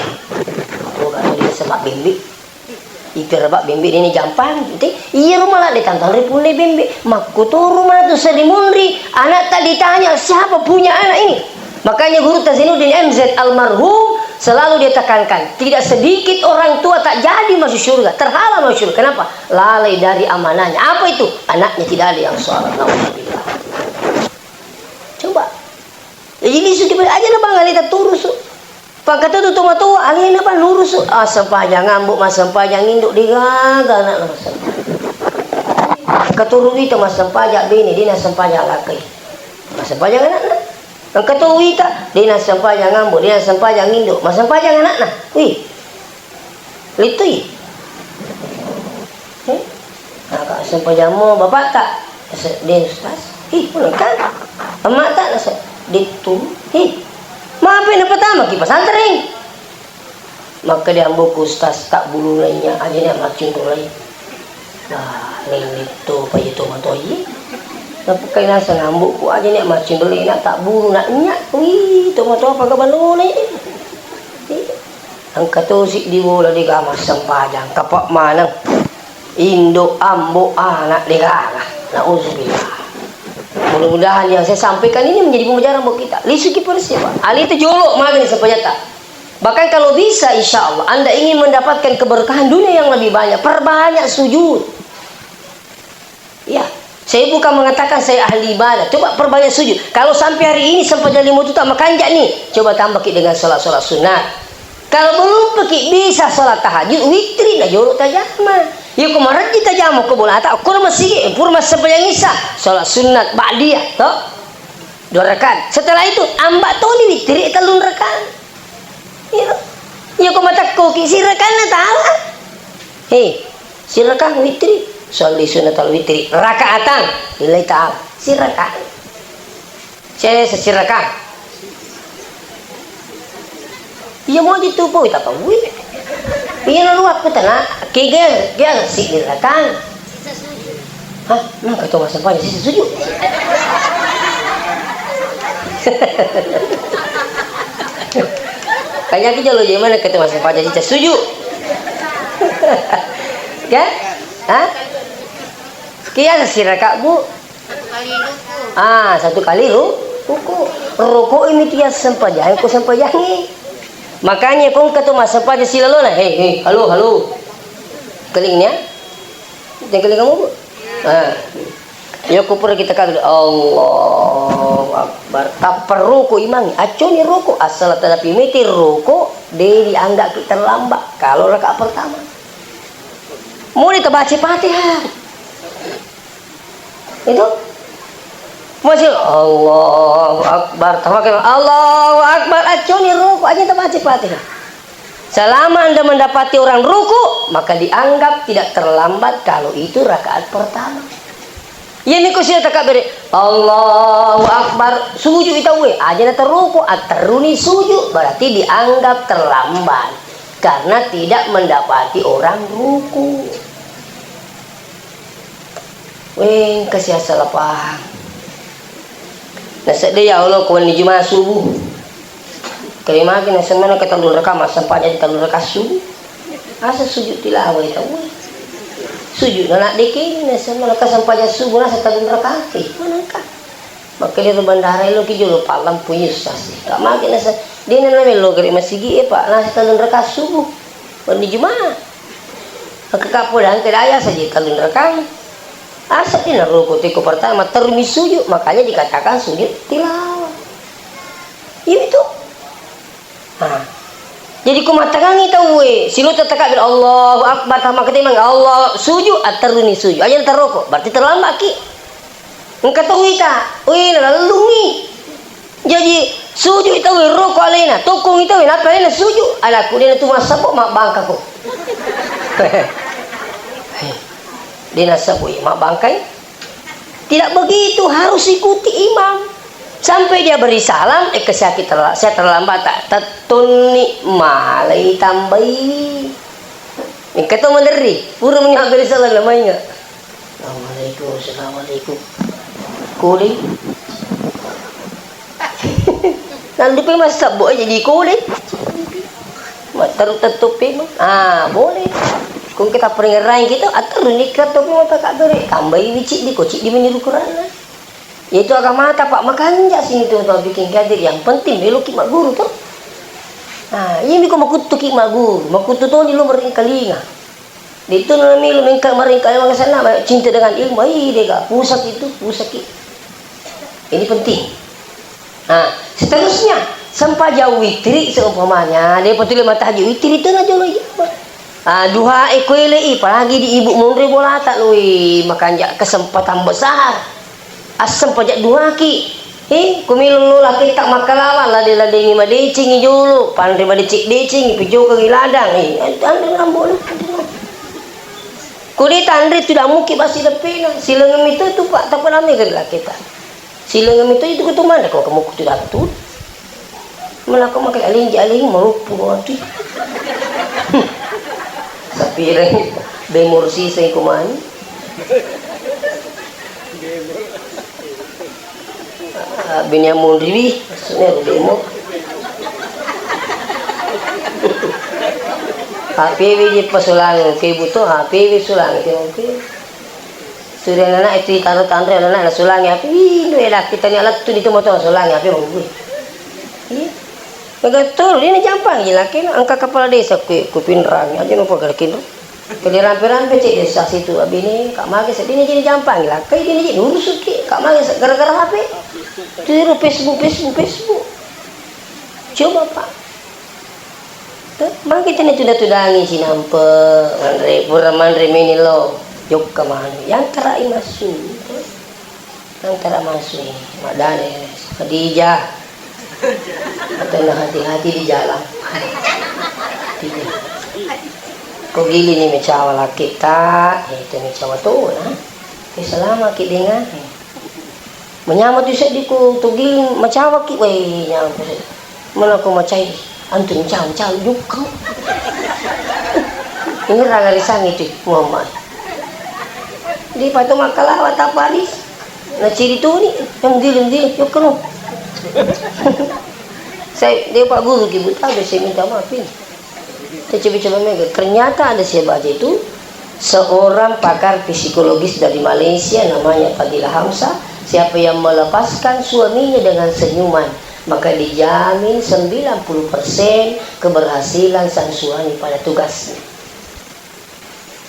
Ko ka tadi sebab bembe. Itu rebak bembe ini jampang, gitu. Iya, rumah lah di tantang ri punne bembe. Makkuturu matu sedimunri, anak tak ditanya siapa punya anak ini. Makanya Guru Tazinuddin M Z almarhum selalu dia tekankan, tidak sedikit orang tua tak jadi masuk surga, terhalang masuk surga. Kenapa? Lalai dari amanahnya. Apa itu? Anaknya tidak ada yang sholat. Nauzubillah. Coba. Jadi lisu kita aja na bang alita turusu. Pangkatutu tomatoa alena bang lurusu. Ah, sempajang ambo, massempajang indo, degaga anak massempajang. Katuru itu massempajang bene, dia na sempajang lakai. Massempajang anakna. Engka to wita, de nassempajang ambo, de nassempajang indo, massempajang anakna. Wih, littui. Eh? Maka sempajammo bapakta, nase-, de ustaz. Ih, ulengka. Ammata, nase-, dittu. Ih, mape napatama ki pesantren. Makkeda amboku, "Ustaz, tabbuluna nya aja nia maccinrolai." Nah, lennitto paje tomatoaji. Napakkai naseng amboku, "Aja nia maccinrolai, na tabbuluna nya." Wih, tomatoa pagabalona ini. Engka tosi dibola dega massempajang, kapa maneng. Indo, ambo, anak, degaga. Nauzubillah. Mudah-mudahan yang saya sampaikan ini menjadi pembelajaran buat kita. Lisuki persiapan. Ali itu jolo, magani sempajatta. Bahkan kalau bisa, insya Allah, Anda ingin mendapatkan keberkahan dunia yang lebih banyak, perbanyak sujud. Ya, saya bukan mengatakan saya ahli ibadah. Coba perbanyak sujud. Kalau sampai hari ini sempajang lima juta makanjak nih, coba tambah ki dengan sholat-sholat sunat. Kalau belum peki bisa sholat tahajud, witri na jolo tajama. Ya, ko marejji tajama ko bolata, ko masigi, pura massempajang isa, sholat sunat ba'diyah, toh. Dua rakaat. Setelah itu, amba toni witri tellung rakaat. Iya. Iya, ko matekkoki, sirakaatna ta'ala. Hei, sirakah witri. Sholli sunnatal witri. Rakaatan. Lillahi ta'ala. Sirakaat. Saya sesirakah. Iya, mau aja tuh, Pak. Wita tauwi. Iya, lalu aku tanya, kega, kega si sirakah. Hah? Nah, kata Mas Sampanya, sisa sujud. Kanya ki jalo je mana kata Mas Sampanya, sisa sujud. Kan? Hah? Kia siraka, Bu. Ah, satu kali ru-, ruku. Ruku ini dia sempajang, ko sempajangi. Makanya kong ketu massempajang silalona. Hei, hei, halo, halo. Kelingnya? Yang keling kamu, Bu? Ah. Ya, kupur kita kagak. Allahu Akbar. Tak perlu ku imang. Acuni ruku. Asal tetapi miti ruku, dia dianggap kita terlambat. Kalau rakaat pertama. Mulai terbaca Fatihah. Itu masih Allahu Akbar, tamakin Allahu Akbar, acuni ruku aja terbaca Fatihah. Selama Anda mendapati orang ruku, maka dianggap tidak terlambat kalau itu rakaat pertama. Iya niko sih takabbere, Allahu Akbar, sujud itu we, aja na terruku, aterruni sujud, berarti dianggap terlambat karena tidak mendapati orang ruku. Wengka sia salah paham. Nasedde ya Allah, ko wenni Jumat subuh. Kelimaki nasemana ke tellung raka, massempajang tellung raka subuh. Asa sujud tilawah itu. Sujud na nak dikini nasemana ke sempajang subuh nasa tellung raka ke. Manangka. Maka dia bandara lo ki jolo palam punya sasi. Kak maki nasa dia nana melo gere masigi e Pak, nasa tellung raka subuh. Wenni Jumat. Maka kapodang kedaya saja tellung rakang. Asa dina ruku tiko pertama termi sujud, makanya dikatakan sujud tilawah. Iya itu. Nah. Jadi ku matangangi tauwe, silu teteka bil Allahu Akbar sama ketimang Allah sujud, ateruni sujud. Aja terroko, berarti terlambat ki. Engka to wita, wih nalellungi. Jaji, sujud tau roko alena, tokkong tau, nappa alena sujud. Ala ku dena tu massabbo, mabbangka ko. Dena sabbo, mabbangkai. Tidak begitu, harus ikuti imam. Sampai dia beri salam, eh, ke saya terla-, saya terlambat, tak tettonni malai tambai. Engka to maderri, pura meni habbere salam, namai inga. Assalamualaikum, assalamualaikum. Kuli. Nandupe massabbo aja di kuli. Matteru tettupi ma. Ah, boleh. Kung kita peringerai kita, atur nikah tapi mau tak dore. Tambahi wi ciddi, ko ciddi meni rukurana. Yaitu agamata, Pak, makanja sini tu tau bikin kadir. Yang penting meloki magguru to. Nah, ini ko makuttuki magguru, makuttu toni lo mering kalinga. Itu namanya mengka-, merengka-, makasana, cinta dengan ilmu. Ih, dega, pusaki itu, pusaki. Ini penting. Nah, seterusnya, sempajang witri seumpamanya, dia betul lima tahajud witri itu na jolo iya. Ah, duha e kuele i, apalagi di ibu monre bolata lui, makanja kesempatan besar. Assempajang duhaki. Eh, kumilolo laketta makkalawa, lade-ladengi madecengi jolo, panre madeceng-decengi, pejokengi ladang. Eh, anre nambo, anre nambo. Ko de tanre tu damuki basi leppena, silengemi tu tu, Pak, tapanami ke laketta. Silengemi tu itu kutu mana ko kamu kutu datu. Melako makai aling-aling maruppu mati. Sapireng bemor siseng kumani. Ah, bini yang mondri wi, maksudnya bemor. H P W di pasulang, ke butuh H P W sulang, ke mungkin. Suri anak itu taruh tanre anak nasulangi api. Wih, lu ya dah, kita ni alat tu di tu motor sulangi api bang gue. Iya. Betul, ini jampang ji laki, angka kepala desa ku, ku Pinrang aja nopo galakin. Kali rampe-rampe cek desa situ abini, kak mage sedini jadi jampang ji laki, ini jadi urus ki, kak mage se-, gara-gara H P. Tiru Facebook, Facebook, Facebook. Coba, Pak. Tuh, magi tena tuda-tudangi sinampe, manre, pura manre meni lo, jokka manu. Yang terai massu. Yang terai massu, madane, Khadijah. Atau hati-hati di jalan. Iya. Ko gili ni mecawa laki ta, eh, itu mecawa tu, nah. Ke selama ki dengan, eh. Manyameng tu seddi ku tu giling macawaki, weh, nyameng tu seddi. Mana ko macai, antu macawa-cawa jukka. Ini raga risangi tu, Muhammad. Di patu makkalawa taparis. Na ciri tu ni, yang giling-giling, jukka no. Saya, dia Pak Guru, ki buta, saya minta maaf ini. Kita coba-coba mega. Ternyata ada saya baca itu, seorang pakar psikologis dari Malaysia namanya Fadila Hamzah, Siapa yang melepaskan suaminya dengan senyuman, maka dijamin sembilan puluh persen keberhasilan sang suami pada tugasnya.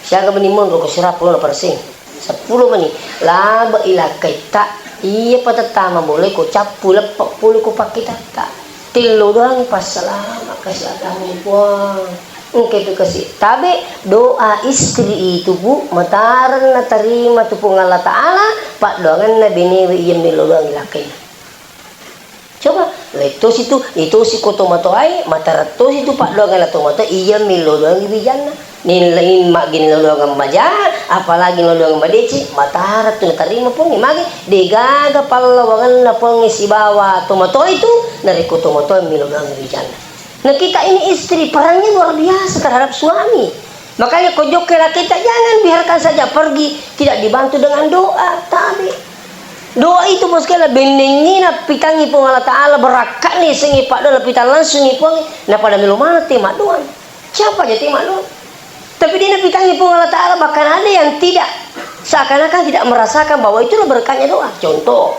Siaga meni monro ko sirappulo persen? Seppulo meni. Laba ilakkaitta, iya patettama boleh ko cappu leppa pole ko pakkitatta. Tillo doang passalama kasi agama Puang. Engka tu kasi tabe doa istri itu, Bu, matareng natarima tu Puang Allah Ta'ala, paddoanganna benewe iya millo doang ilakkainna. Coba, lettosi tu, itosi ko tomatoae, matareng tosi tu paddoanganna tomatoae, iya millo doang wijanna. Nilai magi nilodongeng maja, apalagi nilodongeng madeceng, matareng tu natarima Puangnge. Magi degaga pallawangenna Puangnge sibawa tomatoa itu, narekko tomatoa milodongeng wijanna. Nah, kita ini istri, perannya luar biasa terhadap suami. Makanya ko jokka lakkaita, jangan biarkan saja pergi tidak dibantu dengan doa. Tabe. Doa itu, bosku, bennengngi napitangngi Puang Allah Ta'ala, barakka'ni sengngi paddoa, napitangngi langsungngi Puang, napada melo maneng te maddoa. Siapa aja te maddoa? Tapi dia napitangngi Puang Allah Ta'ala, bahkan ada yang tidak, seakan-akan tidak merasakan bahwa itulah berkatnya doa. Contoh,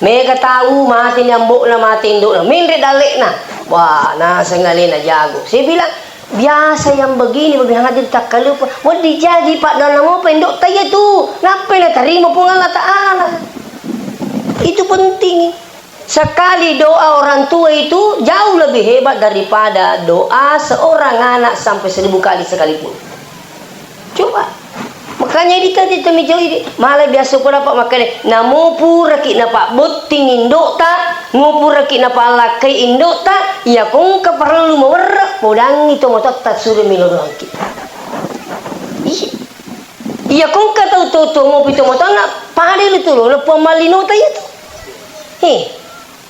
mega tau mate ni ambo'na, mate indo'na, menre dalle'na. Wah, naseng alena jago. Saya bilang, biasa yang begini, begini hadir tak kalupa. Wedding jaji paddoanna mopa indo'ta iya tu. Nappai natarima Puang Allah Ta'ala. Itu penting. Sekali doa orang tua itu jauh lebih hebat daripada doa seorang anak sampai seribu kali sekalipun. Coba. Makanya idi tadi temi jauh idi. Malah biasa ko dapat makkeda, namo puraki napabbotting indo'ta, mo puraki napallakkai indo'ta, iya ko engka parellu mawerre, podangngi tomatoatta suro melo doangki. Iya. Iya ko engka tau to, to mopi tomatoanna, pada ri tulona Puang mallinota iya tu. He.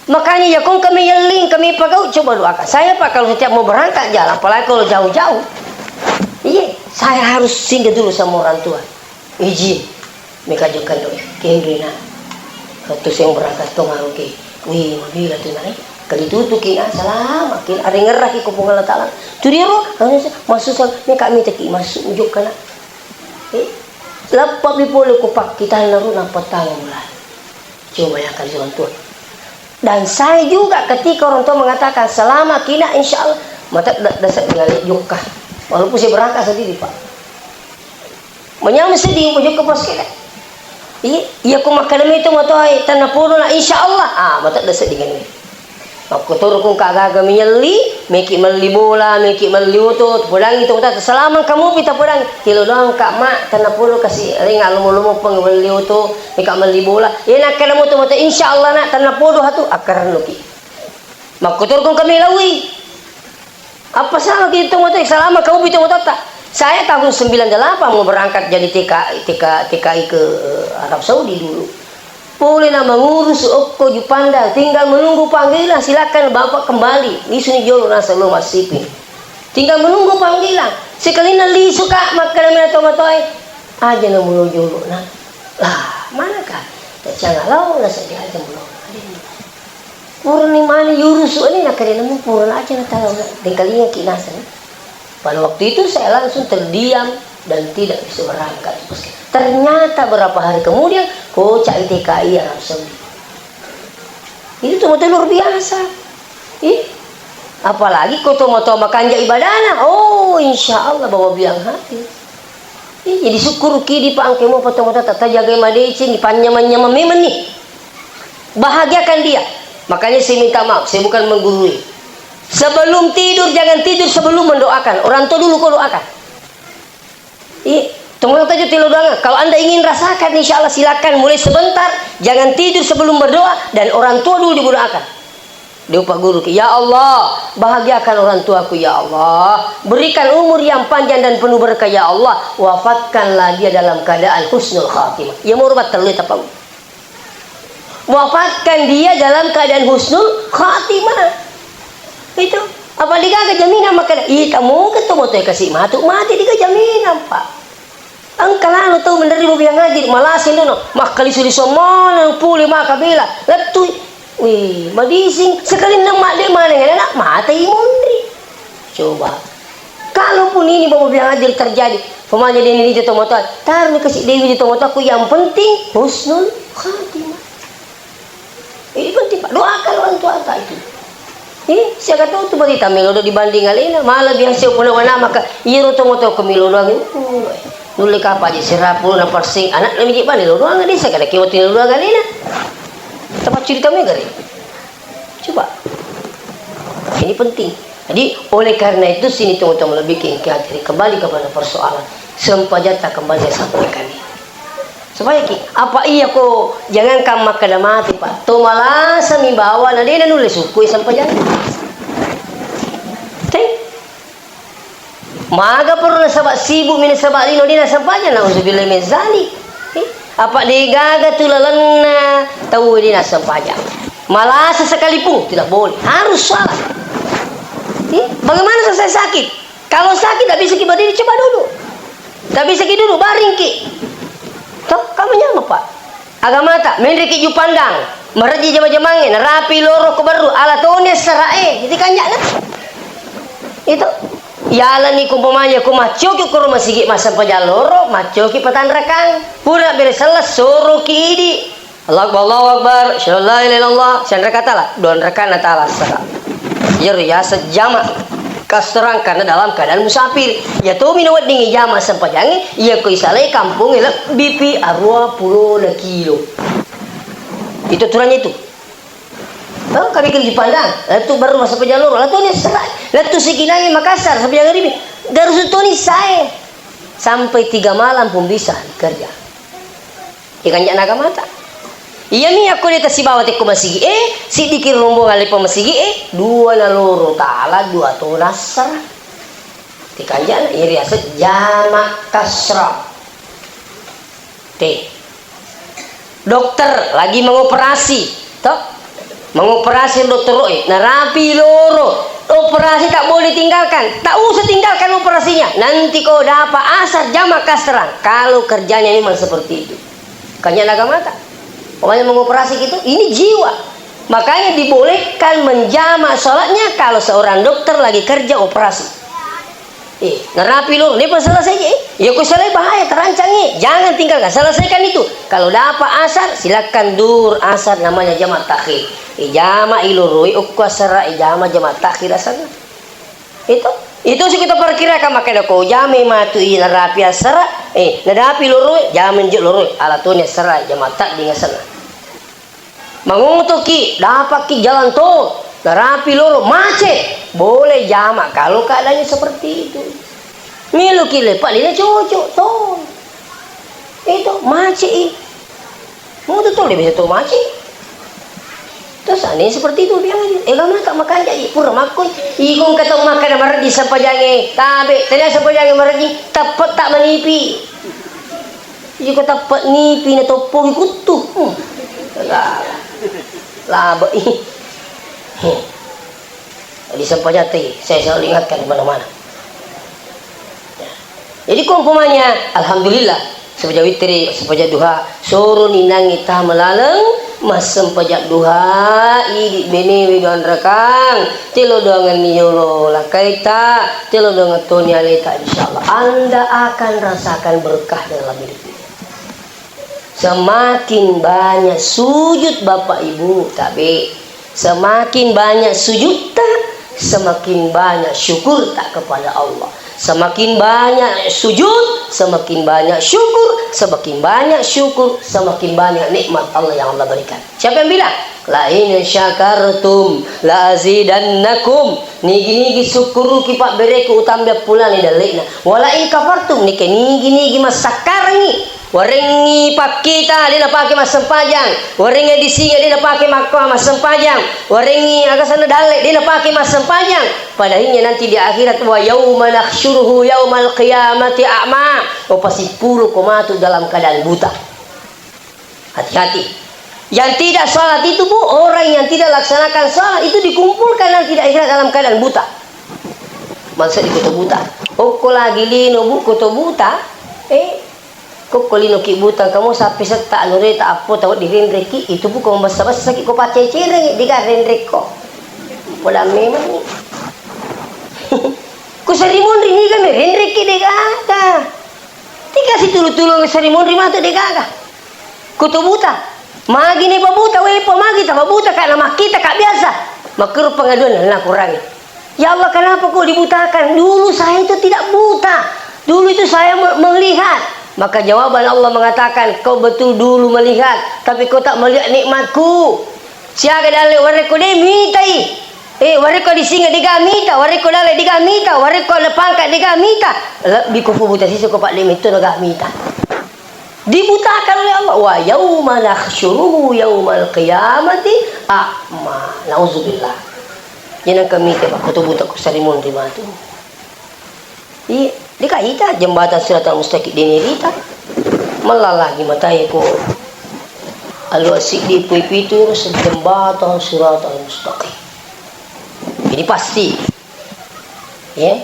Makanya, ya, kong kami yelling, kami pagau, coba doakan. Saya, Pak, kalau setiap mau berangkat jalan, apalagi kalau jauh-jauh, iya, saya harus singgah dulu sama orang tua. Izin. Meka jokkan doa. Kenrena. Waktu saya berangkat, tong anu ke. Wih, mabila tu, nak, eh? Kalau ditutup, kena selama, kena ada ngerah, iko Puang Allah Ta'ala. Tu dia, roh, anu, masuk, meka minta ki masuk, jokkan, nak. Eh, leppa pi pole ko pakkitanna ro, nappa tau mulai. Coba ya kali orang tua. Dan saya juga ketika orang tua mengatakan, "Selama kina, insya Allah," mata da-, dasa tinggal jokka. Walaupun saya berangkat sendiri, Pak. Menyama sedih, mau jokka pas kena. Iya, iya, ko makkadami itu moto ai, tanah podo na, insya Allah. Ah, mata dasa dengan ini. Makkotoro kong ka gaga miyelli, meki melli bola, meki melli oto, podangi to mata, selama kamu pita podang, tilo doang ka ma, tanah podo kasi ringa lomo-lomo peng melli oto, meka melli bola. Iya, nakkeda moto mata, insya Allah, nak, tanah podo hatu, akkarenno ki. Makkotoro kong kami laui. Apa salah ki to moto, selama kamu pita mototta. Saya tahun sembilan delapan mau berangkat jadi T K, T K, T K I ke, eh, Arab Saudi dulu. Pole na mengurus okko Jupanda, tinggal menunggu panggilan, silakan Bapak kembali. Isuni jolo naseng lo massiping. Tinggal menunggu panggilan. Sekalinna lisu ka, makkeda mena tomatoae, aja na mulo jolo na. Lah, mana ka? Tacanga lao naseng aja mulo. Purani mani yurusu ni, nakkeda nemu purana aja na tau, dengkalinga ki naseng. Pada waktu itu saya langsung terdiam dan tidak bisa berangkat. Ternyata berapa hari kemudian, kocak I T K I Arab Saudi. Itu tuh betul luar biasa. Ih, apalagi ko to moto makanja ibadana. Oh, insya Allah bawa biang hati. Ih, jadi syukur kidi pa angke mo pato moto tata jaga madeceng, panyamang-nyamang memang nih. Bahagiakan dia. Makanya saya minta maaf, saya bukan menggurui. Sebelum tidur, jangan tidur sebelum mendoakan. Orang tua dulu kau doakan. Iya, teman saja tidur doang. Kalau Anda ingin rasakan, insya Allah silakan mulai sebentar. Jangan tidur sebelum berdoa dan orang tua dulu didoakan. Dia Pak Guru, "Ya Allah, bahagiakan orang tuaku, ya Allah. Berikan umur yang panjang dan penuh berkah, ya Allah. Wafatkanlah dia dalam keadaan husnul khatimah." Ya, mau rubat terlalu tapau. Wafatkan dia dalam keadaan husnul khatimah. Itu. Apa digaga jaminan makkeda, ita moga to motoe kasi matu, mati diga jaminan, Pak. Engka lalo tau menderri mobil yang ngajir, malasi nono, makkalisu-lisu maneng pole maka bela, lettui. Wih, madising, sekali nang madde maneng anak, mati monri. Coba. Kalaupun ini bawa bilang hadir terjadi, pemanya dia ini di tomotoan, taruh ni kasih Dewi di tomotoanku, yang penting husnul khatimah. Siaga tau tu berita melodo dibanding alena, malah biasa puna wana maka iyaro to moto ko melodo anu. Nulle kapa je serapulo na persen anak na miji bani lodo anga desa kada kewati lodo anga alena. Tempat cerita megari. Coba. Ini penting. Jadi, oleh karena itu, sini teman-teman lebih ke, ke hati, kembali kepada persoalan. Sempajatta kembali saya sampaikan ini. Supaya ki, apa iya ko, jangankan makkeda mati, Pak. To malasa mi bawa, na dena nulle sukui sempajang. Teh? Maga perlu nasaba sibuk mi nasaba lino dena sempajang, nauzubillah min zalik. Eh, apa degaga tu lalenna tau dena sempajang. Malasa sekalipun tidak boleh, harus salat. Eh, bagaimana selesai sakit? Kalau sakit tidak bisa ki berdiri, coba duduk. Tak bisa ki duduk, baring ki. Toh, kamu nyameng, Pak. Agamata, menriki jupandang, marejji jama-jamangnge, narapi loro ko berru, ala toni assara'e, jadi kanja'na. Itu. Yalani ko umpamanya ko maccoki ko rumah sigi massempajang loro, maccoki patanrakang. Pura bere sella soroki idi. Allahu Akbar, Allahu Akbar, asyhadu an la ilaha illallah. Sianrakata la, dua rakaat na tala assara. Iyaro yaseng jama kasrang karena dalam keadaan musafir. Ya tomi naweddingi jama sempajangnge, iya ko isalai kampongnge lebbipi arua pulo na kilo. Itu aturannya itu. Oh, kami kerja pandang. Lettu baru masa pejang loro. Lettu ni serai. Lettu sikinangi Makassar, sepanjang hari ini. Garusu toni sae. Sampai tiga malam pun bisa kerja. Ikan jak naga mata. Iya mi aku dia tasibawa tekko masigi eh, sidiki rombongan lepa masigi eh, dua na loro tala, dua to nassara. Tikanjana iri ase jama kasra. Te. Dokter lagi mengoperasi, toh? Mengoperasi dokter, eh, narapi loro. Operasi tak boleh tinggalkan. Tak usah tinggalkan operasinya. Nanti kau dapat asar jama kasra. Kalau kerjanya memang seperti itu. Kanya naga mata. Pokoknya mengoperasi gitu, ini jiwa. Makanya dibolehkan menjamak sholatnya kalau seorang dokter lagi kerja operasi. Eh, narapi loro, ini selesai, eh. Ya, kau selesai bahaya, terancang, eh. Jangan tinggalkan, selesaikan itu. Kalau dapat asar, silakan dur asar, namanya jama takhir. Eh, jama iloroi, okko asara, eh, jama jama takhir asarna. Itu, itu sih kita perkirakan, makanya kau jama matu i narapi asara, eh, narapi loroi, jama njuk loroi, ala toni asara, jama tak dengan sana. Mangotoki, dapatki jalan tol, narapi loro, macet, boleh jama kalau keadaannya seperti itu. Meloki lepa, dia cocok tol. Itu macet i. Mau tuh tol dia bisa tol macet. Terus aneh seperti itu bilang aja. Eh, kamu tak makan jadi pura makoi. Ikung kata makan mardi sampajange tabe, tena sampajange mardi, tepat tak manipi. Iko tappa nipi na toppogi kuttu. Hmm. Laba. Laba. Ih. Hmm. Jadi sempajatta, saya selalu ingatkan di mana-mana. Ya. Jadi ko umpamanya, alhamdulillah, sempaja witri, sempaja duha, soro ninangi tama laleng, massempajang duha, idi benewe dua rakang, telo doangenni yolo lakaita, telo doangeng toni aleta, insyaallah Anda akan rasakan berkah dalam hidup. Semakin banyak sujud Bapak Ibu, tabe. Semakin banyak sujudta, semakin banyak syukurta kepada Allah. Semakin banyak sujud, semakin banyak syukur, semakin banyak syukur, semakin banyak nikmat Allah yang Allah berikan. Siapa yang bilang? "La in syakartum la azidannakum." Nigi-nigi sukkuruki pabbereku utambe pulani dalle'na. "Wa la in kafartum," nike nigi-nigi massakkarengngi. Warengngi pakkita, de napake massempajang. Warengngi disinga, de napake makko massempajang. Warengngi agasanna dalle, de napake massempajang. Padahinya nanti di akhirat, "Wa yauma nahsyuruhu yaumal qiyamati a'ma." Upasippuro ko matu dalam keadaan buta. Hati-hati. Yang tidak salat itu, Bu, orang yang tidak laksanakan salat itu dikumpulkan nanti di akhirat dalam keadaan buta. Maksud di kota buta. Okko lagi lino, Bu, kota buta. Eh, kokko lino ki buta, kamu sapi setta, anureta, appo, tawa direnreki, itu bukan basa-basa ki ko pacecereng, diga renrekko. Pola memang ni. Ku sarimunri niga me renreki degaga. Tiga situlu-tulung sarimunri matu degaga. Kutu buta. Magi ne babuta, we pa magi ta babuta ka na makkita ka biasa. Makkero pengaduan na Quran. "Ya Allah, kenapa kau dibutakan? Dulu saya itu tidak buta. Dulu itu saya me-, melihat." Maka jawaban Allah mengatakan, "Kau betul dulu melihat, tapi kau tak melihat nikmatku." Siaga dalle warekko de mitai. Eh, warekko disinga dega mita, warekko dalle dega mita, warekko na pangkat dega mita. Lebbi ko fu buta siseng ko, Pak, de metto na ga mita. Dibutakan oleh Allah. "Wa yauma nahsyuruhu yaumal qiyamati a'ma." Nauzubillah. Jeneng kami te, Pak, ko to buta ko sarimun ri matu. Iya, deka ita jembatan Siratal Mustaqim, deni rita. Mellalagi matae ko. Allo siddi pui pitu ro jembatan Siratal Mustaqim. Jadi pasti. Ya.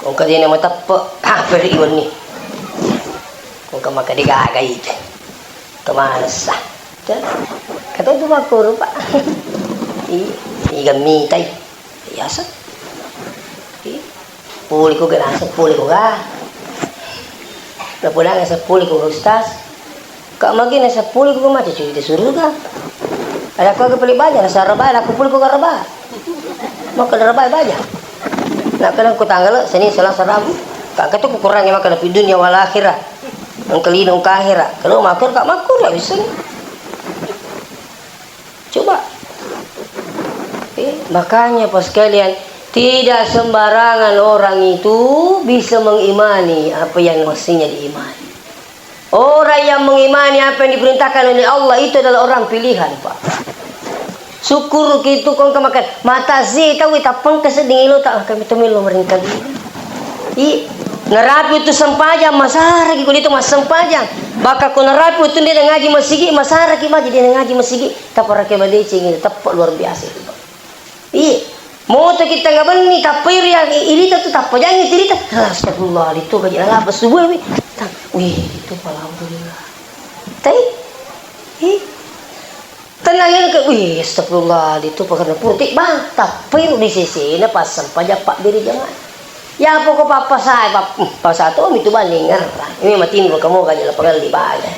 Kongka dena mateppe, ah, peri wenni. Kongka maka digaga itu. Kemana sah? Kata itu makuru, Pak. Iya, iya mitai. Biasa. Iya. Puli ko ga naseng, puli ko ga. Napodang naseng puli ko ga, Ustaz. Ka magi naseng puli ko ga, maca cerita surga. Ada ko ga puli baja, naseng raba, ada ko puli ko ga raba. Maka raba baja. Nak kena ko tanggal Senin, Selasa, Rabu. Ka kata ko kurang maka dapat dunia wal akhirah. Engka lino engka akhirah. Kalau makur ka makur lah bisa. Coba. Eh, makanya, Pak, sekalian, tidak sembarangan orang itu bisa mengimani apa yang mestinya diimani. Orang yang mengimani apa yang diperintahkan oleh Allah itu adalah orang pilihan, Pak. Syukur itu kong kemakan mata zi tahu tapengka sedding ilo tak kami temelo meringkali. I, narapi itu sempajang, masaraki ko itu mas sempajang. Baka ko narapi itu dia ngaji masigi, masaraki maji dia ngaji masigi. Taparake madeceng ini tepat luar biasa itu, Pak. Iya. Moto kita ngabenni, tappa iri yang i-, irita tu tappa jangi tirita. Astagfirullah, itu kaji nalapa subuh mi. Ta-, wih, itu pala alhamdulillah. Tai? Ih. Tenang ini ke, wih, astagfirullah, itu pakarna purti bang. Tappa iri di sisi ini pas sempajang pak beri jangan. Ya, pokok papa saya, pap-, hmm, pas satu, itu banding ngerti. Ini mati dulu kamu kaji lapangan di bawah.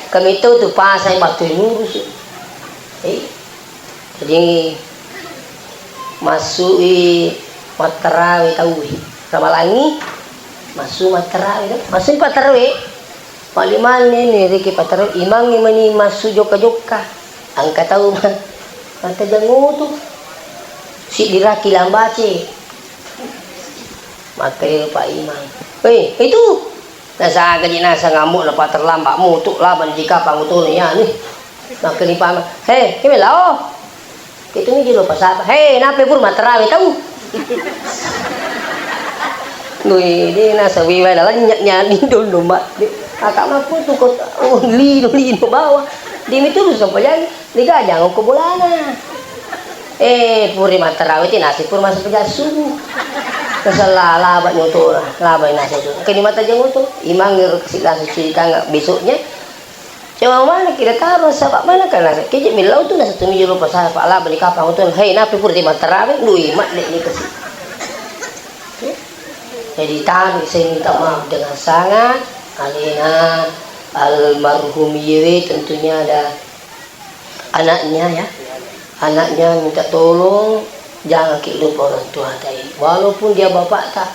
Kami itu tu pas saya batu ngurus. Eh, jadi, masui mattarawe tauwe. Ramalangi, masu mattarawe, masu pattarawe. Paling mani ni riki pattarawe, imangi mani masu jokka-jokka. Angka tau ma-, mata jangutu. Si diraki lambace. Maka dia Pak Imam. Weh, itu. Nasaga ji nasang ambo na pa terlambat mutu laban jika pangutuni ya ni. Maka ni pama. He, keme lao. Kitu mi jolo pasapa. He, nape pur matarawe tau. Nui, de nasa wiwa na lanyaknya ni dondo mbak. Kakak maku tu kota. Oh, lino, lino bawa. Di mi terus sampai jadi. Digajang ko bolana. Eh, puri mattarawe ti nasi pur masuk pejassu. Kesel laba nyoto, laba nasi tu. Keni mata jangan tu. Imang ngero kasi nasi cuci tangan besoknya. Cuma mana kira taruh sabab mana kan nasi. Kejek milau tu nasi tu mi jolo pasal pak laba di kapang tu. Hei, napi pur di mattarawe? Dui mak dek ni kasi. Jadi tadi saya minta maaf dengan sangat. Alena almarhum Yewe tentunya ada anaknya, ya. Anaknya minta tolong, jangan ki lupa orang tua tadi. Walaupun dia bapak tak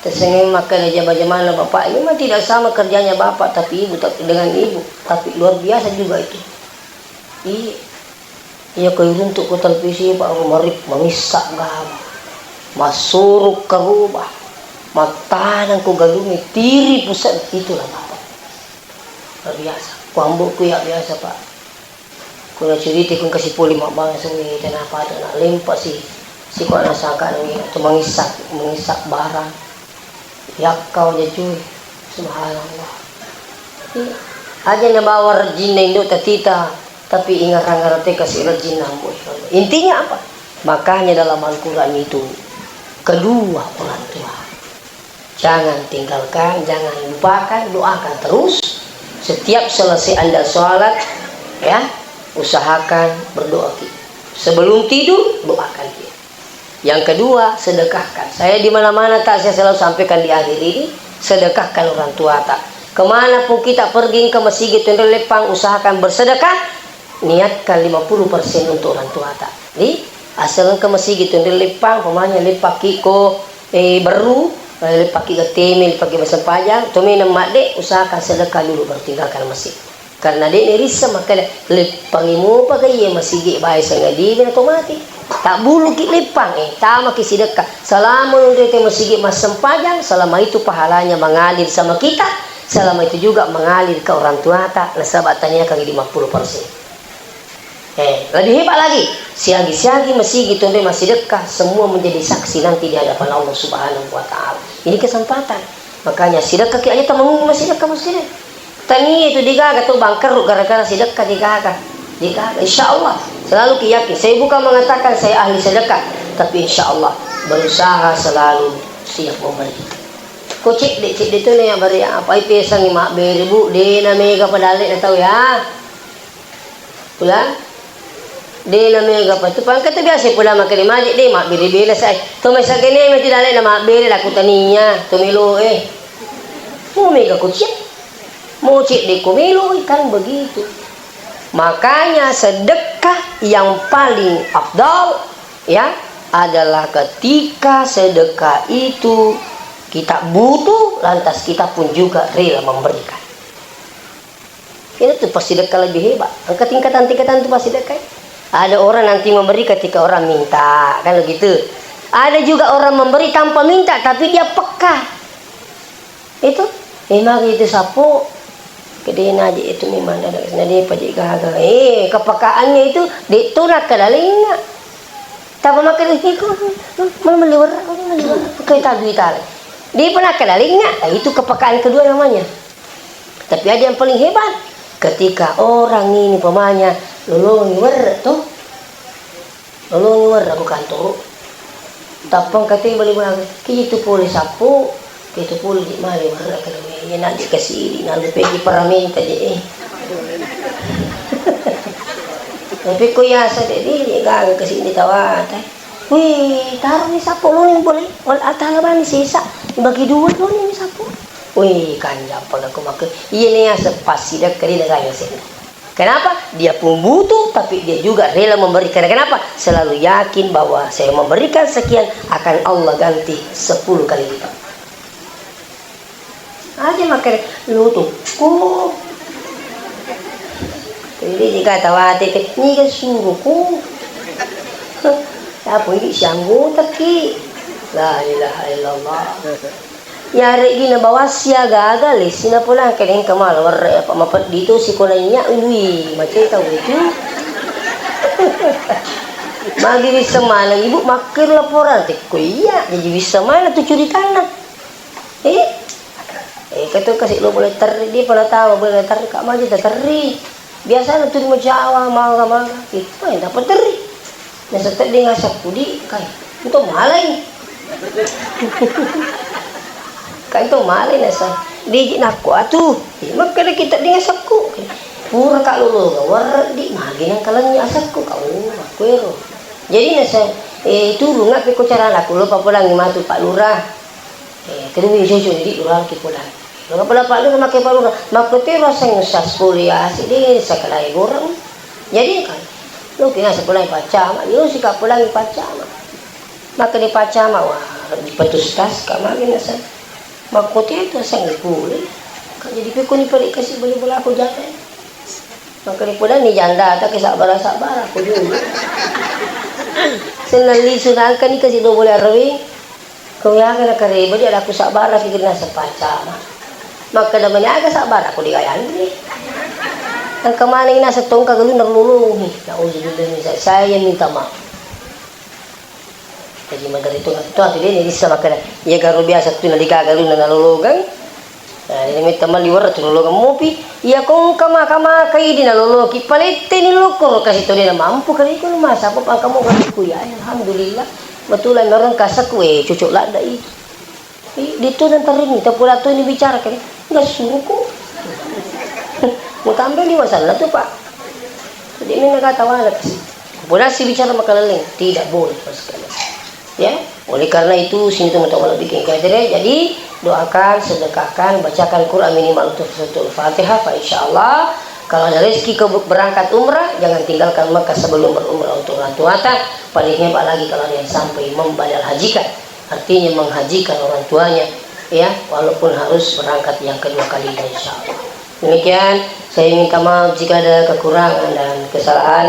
tersengeng makan jama-jamana bapak, memang tidak sama kerjanya bapak tapi ibu tak dengan ibu, tapi luar biasa juga itu. Iya. Iya, kau runtuk ko televisi, Pak, marip, mangissa gawa. Masuruk ke rumah. Matanang ko galungi, tiri pusat, itulah bapak. Luar biasa. Ku ambo'ku ya biasa, Pak. Ku nacurita ku engka sipuli mabbangsa ni, kenapa tu nak lempa si, si kok nasangka ni, tu mangissak, mangissak barang. Yakkau ja cuy. Subhanallah. Iya. Aja nabawa rejinna indo tatita, tapi ingarang-ngarang teka si rejinna ambo. Intinya apa? Makanya dalam Al-Quran itu kedua orang tua. Jangan tinggalkan, jangan lupakan, doakan terus. Setiap selesai Anda sholat, ya, usahakan berdoa ki. Sebelum tidur, doakan ki. Yang kedua, sedekahkan. Saya di mana-mana tak saya selalu sampaikan di akhir ini, sedekahkan orang tua tak. Kemana pun kita pergi ke masjid, itu lepang, usahakan bersedekah. Niatkan lima puluh persen untuk orang tuata. Jadi, asal engka masigi tu, nrek leppang, pamanya leppakki ko, eh, berru, eh, leppakki gatteme, leppakki massempajang, to meneng madde, usahakan sedekah dulu baru tinggalkan masjid. Karena de' nerisseng makkeda, leppangi mopa ga iye masigi bae sangadiwi na to mati. Tabbuluki leppang, eh, tamaki sidekka. Selama nonrete masigi massempajang, selama itu pahalanya mengalir sama kita, selama itu juga mengalir ke orang tuata, nasaba taniakangi lima puluh persen. Eh, lebih hebat lagi, siagi-siagi masigi tonroi massidekka, semua menjadi saksi nanti di hadapan Allah Subhanahu wa Ta'ala. Ini kesempatan. Makanya, sidekkaki aja temengngi massidekka, massidekka. Tania itu degaga tu bangkrut gara-gara sidekka, degaga. Degaga, insya Allah. Selalu ki yakin. Saya bukan mengatakan saya ahli sedekah, tapi insya Allah berusaha selalu siap memberi. Ko cedde, cedde tu nih yang beri apa itu, sangi mabbere, Bu, dena mega padale na tau ya. Pula? De' na mega pa tu, pangka tu biasa pula makkeda maje de' mabbere-bere sai. To mai sagene meti dale na mabbere, laku tania to melo e. Mo mega ko cia. Mo cedde ko melo e, kan begitu. Makanya sedekah yang paling afdal, ya, adalah ketika sedekah itu kita butuh, lantas kita pun juga rela memberikan. Itu tu passidekka lebih hebat. Engka tingkatan-tingkatan tu passidekka. Ada orang nanti memberi ketika orang minta, kan begitu. Ada juga orang memberi tanpa minta, tapi dia peka. Itu, eh, magi itu sapo. Kedena aja itu memang ada, na de' pa je gaga. Eh, kepekaannya itu, de' tu nakkeda lenga. Tapa makkeda, "Iko, melo melli werra, melo melli werra." Engka tau duita. De' pa nakkeda lenga, itu kepekaan kedua namanya. Tapi ada yang paling hebat, ketika orang ini pamanya lolongi werra to, lolongi werra ko kantoro, tappa engka te bali-bali, ki itu pole sapo, ki itu pole di male werra kene, iya nanti kasih di nalu pegi paramenta je, eh. Tapi ko yasa de' di gaga kasih di tawata. Wih, taroni sapo loni boleh. Wal atala bani sesa. Bagi dua loni sapo. Wih, kanjappa gako makke. Iya nih ya sepasi dah kali dah saya sini. Kenapa? Dia pun butuh, tapi dia juga rela memberikan. Kenapa? Selalu yakin bahwa saya memberikan sekian, akan Allah ganti sepuluh kali lipat. Aja makkeda, "Lutukku." Jadi jika tawate te, "Niga suruhku?" Apa ini sianggota ki? La ilaha illallah. Yareggi nabawa siaga-aga lessi napola, engka mala werre apa mapeddi tu sikolainya, ului, macai tau itu. Magi wisseng maneng ibu makkir laporan, tekko iya, jadi wisseng maneng tu curitanna. Eh? Eh, katu kasi lo boleh terri, dia pernah tahu boleh terri, kak maju terri. Biasa na tu di Jawa, maga-maga. Eh, main dapat terri. Naseng tedding asakku di, kai. Untuk malai. Kai to malai naseng. Di nakku atu. Eh, makkeda kita tedding asakku. Pura kak lolo ga wardi, magi nang kalengi asakku, kak, oh, aku ero. Jadi naseng, eh, turun ngapi ko cara laku lo papolangi matu Pak Lurah. Eh, kedua cucu di lurah ki polangi. Lo papola Pak Lurah, makke Pak Lurah. Makko te raseng sas kuliah si de sakalai goreng. Jadi kan, lo kina sekolah pacama, yo si kapolangi pacama. Maka di pacama, wah, di petus tas kamari naseng. Makko te tu seng pule. Kan jadi pekoni pada kasih beli bola aku jalan. Maka di pola ni janda, tak kisah bara-sabara aku dulu. Senang lisu nangka ni kasih dua bola rewing. Ko yaga nakareba di ada ku sabbara ki gena sepacama. Makkeda mani aga sabbara ko digayanre. Engka maneng naseng tongka galunna rululungi. Nauzubillah min zalik. Saya minta maaf. Jadi magari tu tu tu deni bisa makkeda. Iya garo biasa tu naliga galunna nalolongeng. Nah, ini metta mali warra tu lolongeng mopi. Iya ko engka maka-maka idi naloloki paletteni lokko kasi to dena mampu kali ko masa apa pangka mo ku ya. Alhamdulillah. Betulan orang kasaku, eh, cocok ladda itu. Eh, di tu dan tarini, tapula tu ini bicara kali. Enggak suruhku. Mau tambah di masalah tu, Pak. Jadi ini enggak tahu anak sih. Boleh sih bicara makaleleng, tidak boleh sama sekali. Ya, oleh karena itu sini teman-teman bikin kader. Jadi doakan, sedekahkan, bacakan Quran minimal untuk suratul Fatihah, Pak, insya Allah. Kalau ada rezeki ke berangkat umrah, jangan tinggalkan Mekah sebelum berumrah untuk orang tuata. Paling hebat lagi kalau ada yang sampai membadal hajikan, artinya menghajikan orang tuanya, ya, walaupun harus berangkat yang kedua kalinya, insya Allah. Demikian, saya minta maaf jika ada kekurangan dan kesalahan.